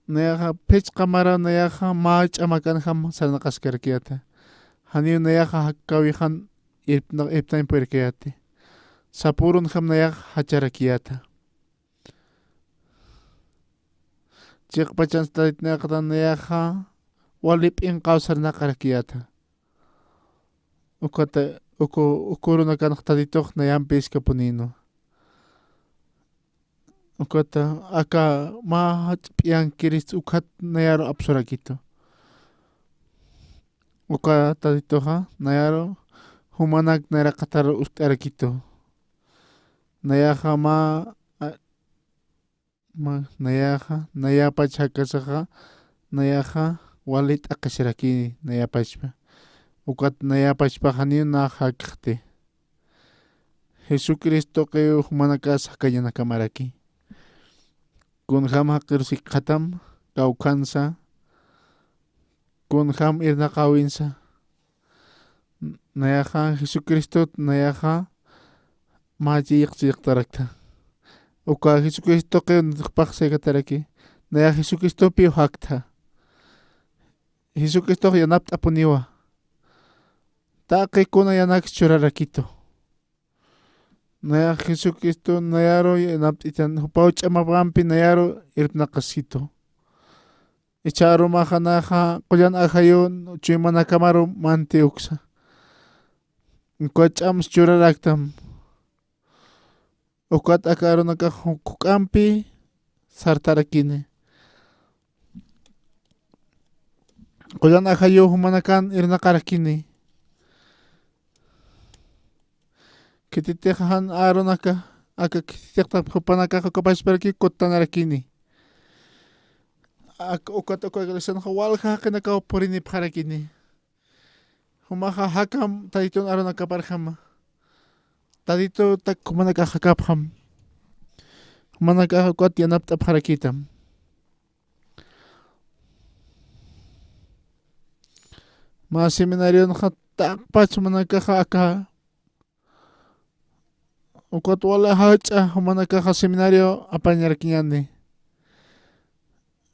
nayaxa phichqa mara nayaxa mä ch'amakanjam sarnaqaskarakiyata. Janiw nayaxa jakawixan irpna-, irptañ purkayati. Sapürunjam nayaxa jacharakiyata. Chiqpachan tatitnaqta nayaxa wali p'inqaw sarnaqarakiyata. Ukata, uku, uku urunakanx tatitux nayampi iskapunïnwa. Ukata aka mä jach'a p'iyankirist ukhat nayaru apsurakitu. Uka tatituxa nayaru jumanak nayraqatar usk'arakitu. Nayaxa mä, a, mä, nayaxa, nayapach jakasaxa, nayaxa wali t'aqhisirakini nayapachpa. Ukat nayapachpa janiw nax jakxti. Jesucristo tuqiw jumanakas jakañanakamaraki. Kunjam jaqirus jikxatam kawkhansa, kunjam irnaqäwinsa. Nayaxa Jesucristot nayaxa mä chiyiq chiyiqtaraktha. Uka Jesucristo tuqiw jupax saykataraki. Nayax Jesucristopiw jaktha. Jesucristox yanapt'apuniwa. Taqi kuna yanaks churarakitu. Nayax Jesucristo nayaru yanapt'itan, jupaw ch'amapampi nayaru irpnaqaskitu. Icha arumaxa nayaxa qullan ajayu chuymanakamaru manti uksa. Ukat ch'ams churaraktam. Ukat aka arunakax juk'ampi sartarakini. Qullan ajayu jumanakan irnaqarakini. Khititix jan arunaka, aka khititix jupanakax uka pachparaki kuttanarakini. Ak-, ukat uka iglesianxa walja jaqinakaw purinipxarakini. Jumaxa jakam tatitun arunakaparjama. Tatitu tak jumanakax jakapxam. Jumanakax ukat yanapt'apxarakitam. Mä seminarionxa taqpach jumanakaxa aka, ukat wali jach'a jumanakaxa seminario apañarakiñäni.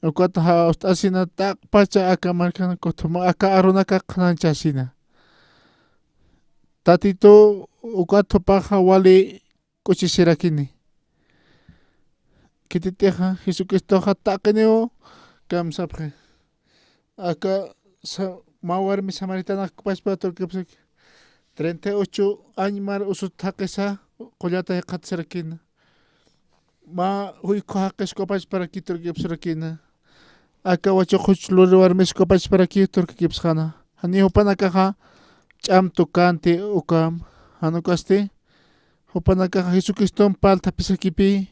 Ukat jawst'asina taqpacha aka markan kutuma aka arunaka qhananchasina. Tatitu ukat jupaxa wali k'uchisirakini. Khititixa Jesucristoxa taqiniw kamsapxi. Aka sa-, mä warmi samaritanax ukapachpa turkipsaki. Treinta y ocho año mar usut jaqisa qullata jikxatasirakina. Mä juykhu jaqis ukapachparaki turkipsirakina. Aka wachuq juch luri warmis ukapachparaki turkipsxana. Jani jupanakaxa ch'am tukanti ukam. Jan ukasti jupanakaxa Jesucristomp parlt'apisakipï.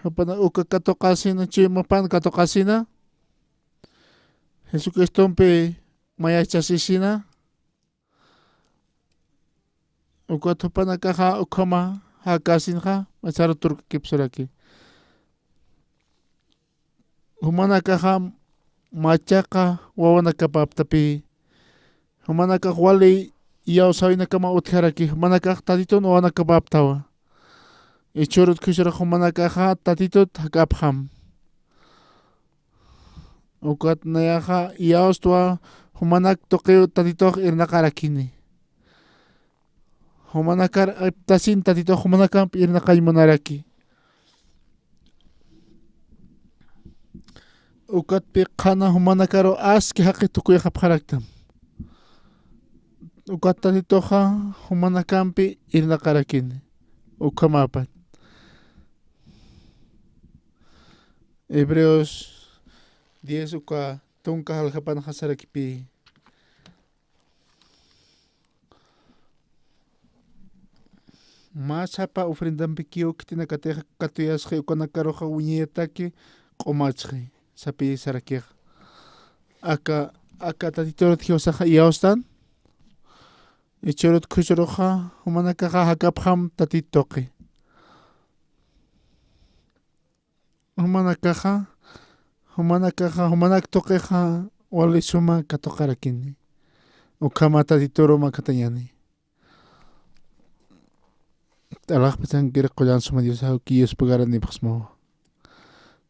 Jupana uka katuqasina, chuymapan katuqasina. Jesucristompi mayachasisina. Ukat jupanakaxa ukhama jakasinxa macharu turkipsiraki. Jumanakaxa machaqa wawanakapaptapï. Jumanakax wali iyawsäwinakama utjaraki, jumanakax tatitun wawanakapaptawa. Jichhürut khuysarak jumanakaxa tatitut jakapxam. Ukat nayaxa iyawstwa jumanak tuqiw tatitux irnaqarakini. Jumanakar aptasin tatitux jumanakamp irnaqañ munaraki. Ukatpï qhana jumanakaru aski jaqi tukuyxapxaraktam. Ukat tatituxa jumanakampi irnaqarakini. Ukhamapat. Hebreos diez uka tunka jaljapanxa sarakipï. Mä sapa ofrendampikiw khitinakatix katuyasxi, ukanakaruxa wiñayataki q'umatsxi, sapï sarakixa. Aka, aka tatiturut jiwasaxa iyawstan. Jichhürut khusuruxa, jumanakaxa jakapxam Tatit tuqi. Jumanakaxa, jumanakaxa, jumanak tuqixa wali suma katuqarakini. Ukhama Tatituru makatañani. Alaxpachankir qullan suma Dios, jawki Dios pagaranipxsmawa.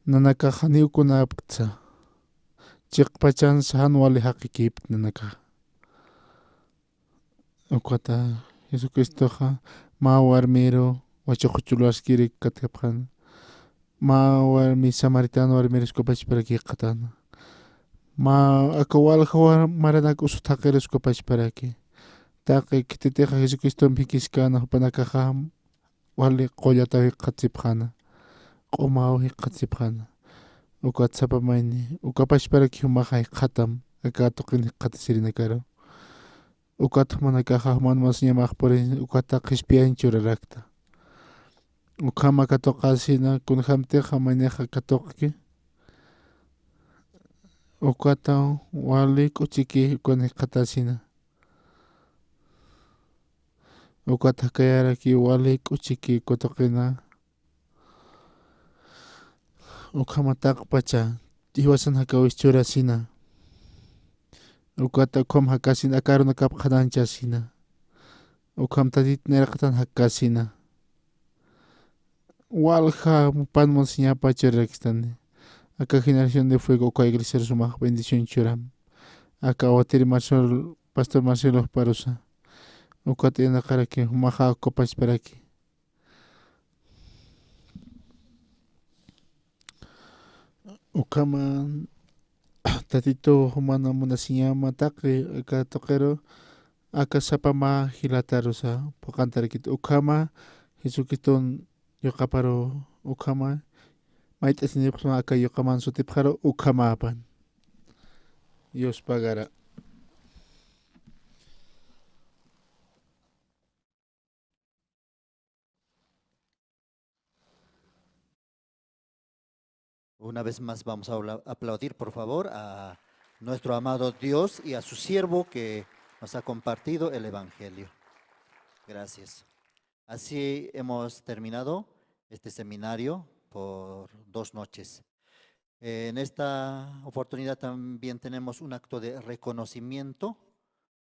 Nanakaxa janiw kunapktsa. Chiqpachansa jan wali jaqikipkt nanakaxa. Ukata Jesucristoxa mä warmiru wachuq chulaskiri katkapxäna. Mä warmi samaritana warmirus ukapachparaki jikxatäna. Mä aka walja war-, maranak usut jaqirus ukapachparaki. Taqi khititixa Jesucristomp jikiskäna jupanakaxa wali qullataw jikxatsipxäna. Q'umaw jikxatsipxäna. Ukat sapa mayni, ukapachparaki jumaxa jikxatam, aka tuqin jikxatasirinakaru. Ukat jumanakaxa juman mas ñamax puriñ, ukata qhispiyañ churarakta. Ukhama katuqasina, kunjamtixa maynixa katuqki. Ukata wali k'uchiki, ukan jikxatasina. Ukat jakayaraki wali k'uchiki katuqina. Ukhama taqpacha, jiwasan jakawis churasina. Ukata ukham jakasina, aka arunakap qhananchasina. Ukham Tatit nayraqatan jakasina. Walja pan munasiñapa churarakistani. Aka generación de fuego, uka iglesia sumax bendición churam. Aka awatiri Marcelo, pastor Marcelo parusa. Ukat yanaqaraki, jumaxa ukapachparaki. Ukhama Tatitu jumana munasiñama taqi aka tuqiru, aka sapa mä jilatarusa phuqantarakit. Ukhama Jesucriston yuqaparu, ukhama mayt'asinipxsma aka yuqaman sutipxaru, ukhamapan. Dios pagara. Una vez más vamos a apla-, aplaudir, por favor, a nuestro amado Dios y a su siervo que nos ha compartido el Evangelio. Gracias. Así hemos terminado este seminario por dos noches. En esta oportunidad también tenemos un acto de reconocimiento.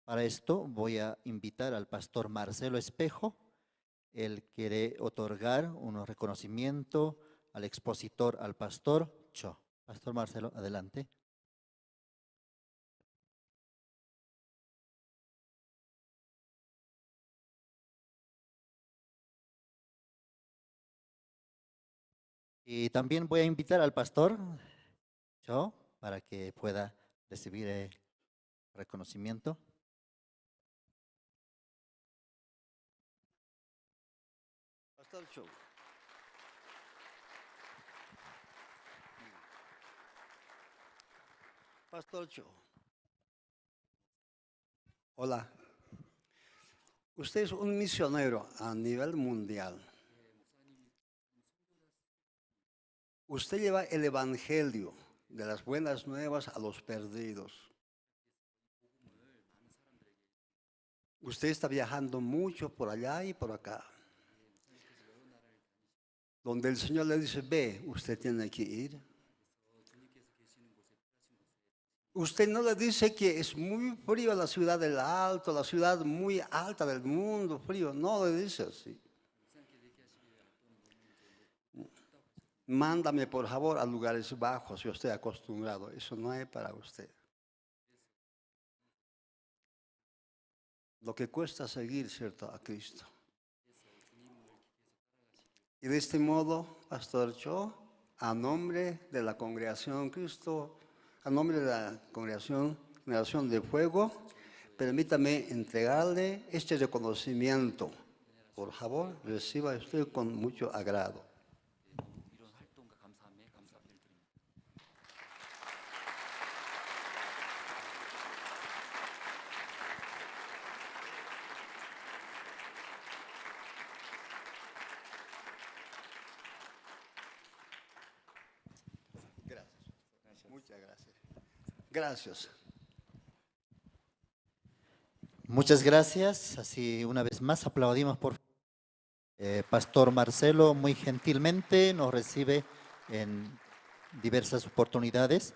Para esto voy a invitar al pastor Marcelo Espejo. Él quiere otorgar un reconocimiento al expositor, al pastor Cho. Pastor Marcelo, adelante. Y también voy a invitar al pastor Cho para que pueda recibir el reconocimiento. Pastor Cho. Pastor Cho. Hola. Usted es un misionero a nivel mundial. Usted lleva el evangelio de las buenas nuevas a los perdidos. Usted está viajando mucho por allá y por acá. Donde el Señor le dice, "Ve", usted tiene que ir. Usted no le dice que es muy frío la ciudad del Alto, la ciudad muy alta del mundo, frío, no le dice así. "Mándame, por favor, a lugares bajos, yo estoy acostumbrado". Eso no es para usted. Lo que cuesta seguir, ¿cierto?, a Cristo. Y de este modo, Pastor Cho, a nombre de la congregación Cristo, a nombre de la congregación Generación de Fuego, permítame entregarle este reconocimiento. Por favor, reciba usted con mucho agrado. Gracias. Muchas gracias. Gracias. Muchas gracias. Así, una vez más, aplaudimos por, eh, Pastor Marcelo, muy gentilmente nos recibe en diversas oportunidades.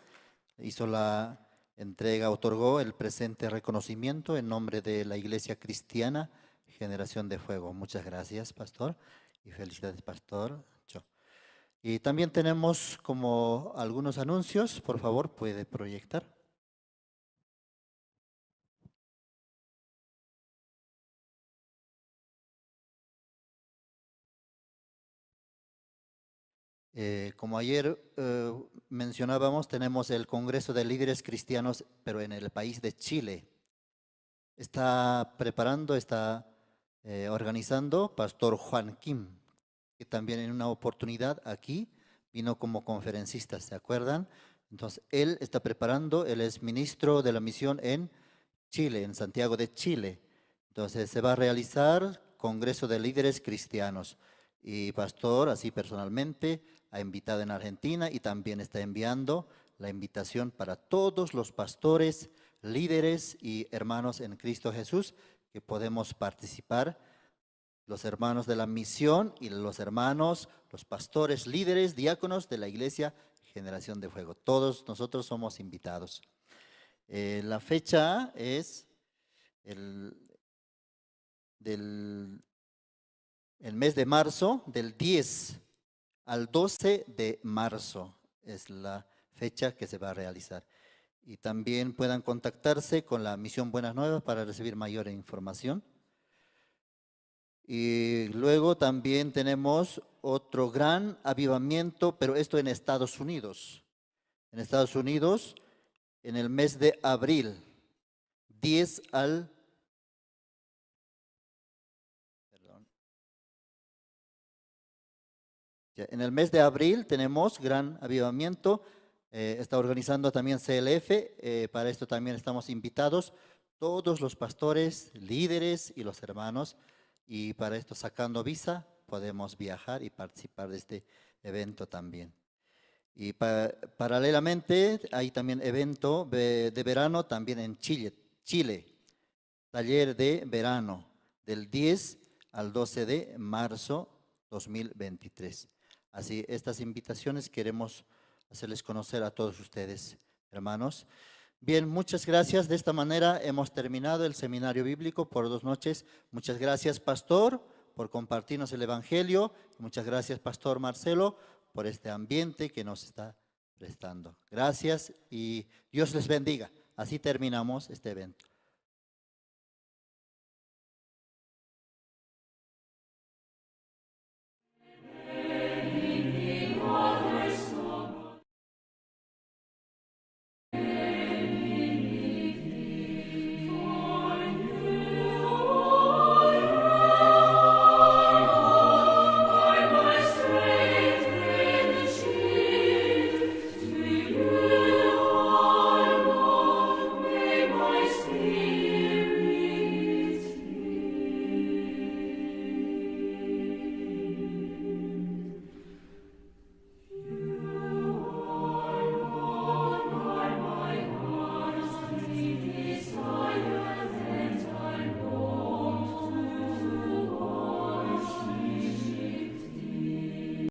Hizo la entrega, otorgó el presente reconocimiento en nombre de la Iglesia Cristiana Generación de Fuego. Muchas gracias, Pastor, y felicidades, Pastor Cho. Y también tenemos como algunos anuncios, por favor, puede proyectar. Eh, como ayer, eh, mencionábamos, tenemos el Congreso de Líderes Cristianos, pero en el país de Chile. Está preparando, está, eh, organizando Pastor Juan Kim, que también en una oportunidad aquí vino como conferencista, ¿se acuerdan? Entonces, él está preparando, él es ministro de la misión en Chile, en Santiago de Chile. Entonces, se va a realizar Congreso de Líderes Cristianos. Y Pastor, así personalmente, ha invitado en Argentina y también está enviando la invitación para todos los pastores, líderes y hermanos en Cristo Jesús que podemos participar, los hermanos de la misión y los hermanos, los pastores, líderes, diáconos de la iglesia Generación de Fuego. Todos nosotros somos invitados. Eh, la fecha es el, del, el mes de marzo, del diez al doce de marzo es la fecha que se va a realizar. Y también puedan contactarse con la Misión Buenas Nuevas para recibir mayor información. Y luego también tenemos otro gran avivamiento, pero esto en Estados Unidos. En Estados Unidos, en el mes de abril, diez al, perdón. Ya, en el mes de abril tenemos gran avivamiento. Eh, está organizando también C L F. Eh, para esto también estamos invitados todos los pastores, líderes y los hermanos. Y para esto, sacando visa, podemos viajar y participar de este evento también. Y pa-, paralelamente, hay también evento ve-, de verano también en Chile, Chile. Taller de verano del diez al doce de marzo dos mil veintitrés. Así, estas invitaciones queremos hacerles conocer a todos ustedes, hermanos. Bien, muchas gracias. De esta manera hemos terminado el seminario bíblico por dos noches. Muchas gracias, pastor, por compartirnos el evangelio. Muchas gracias, pastor Marcelo, por este ambiente que nos está prestando. Gracias y Dios les bendiga. Así terminamos este evento.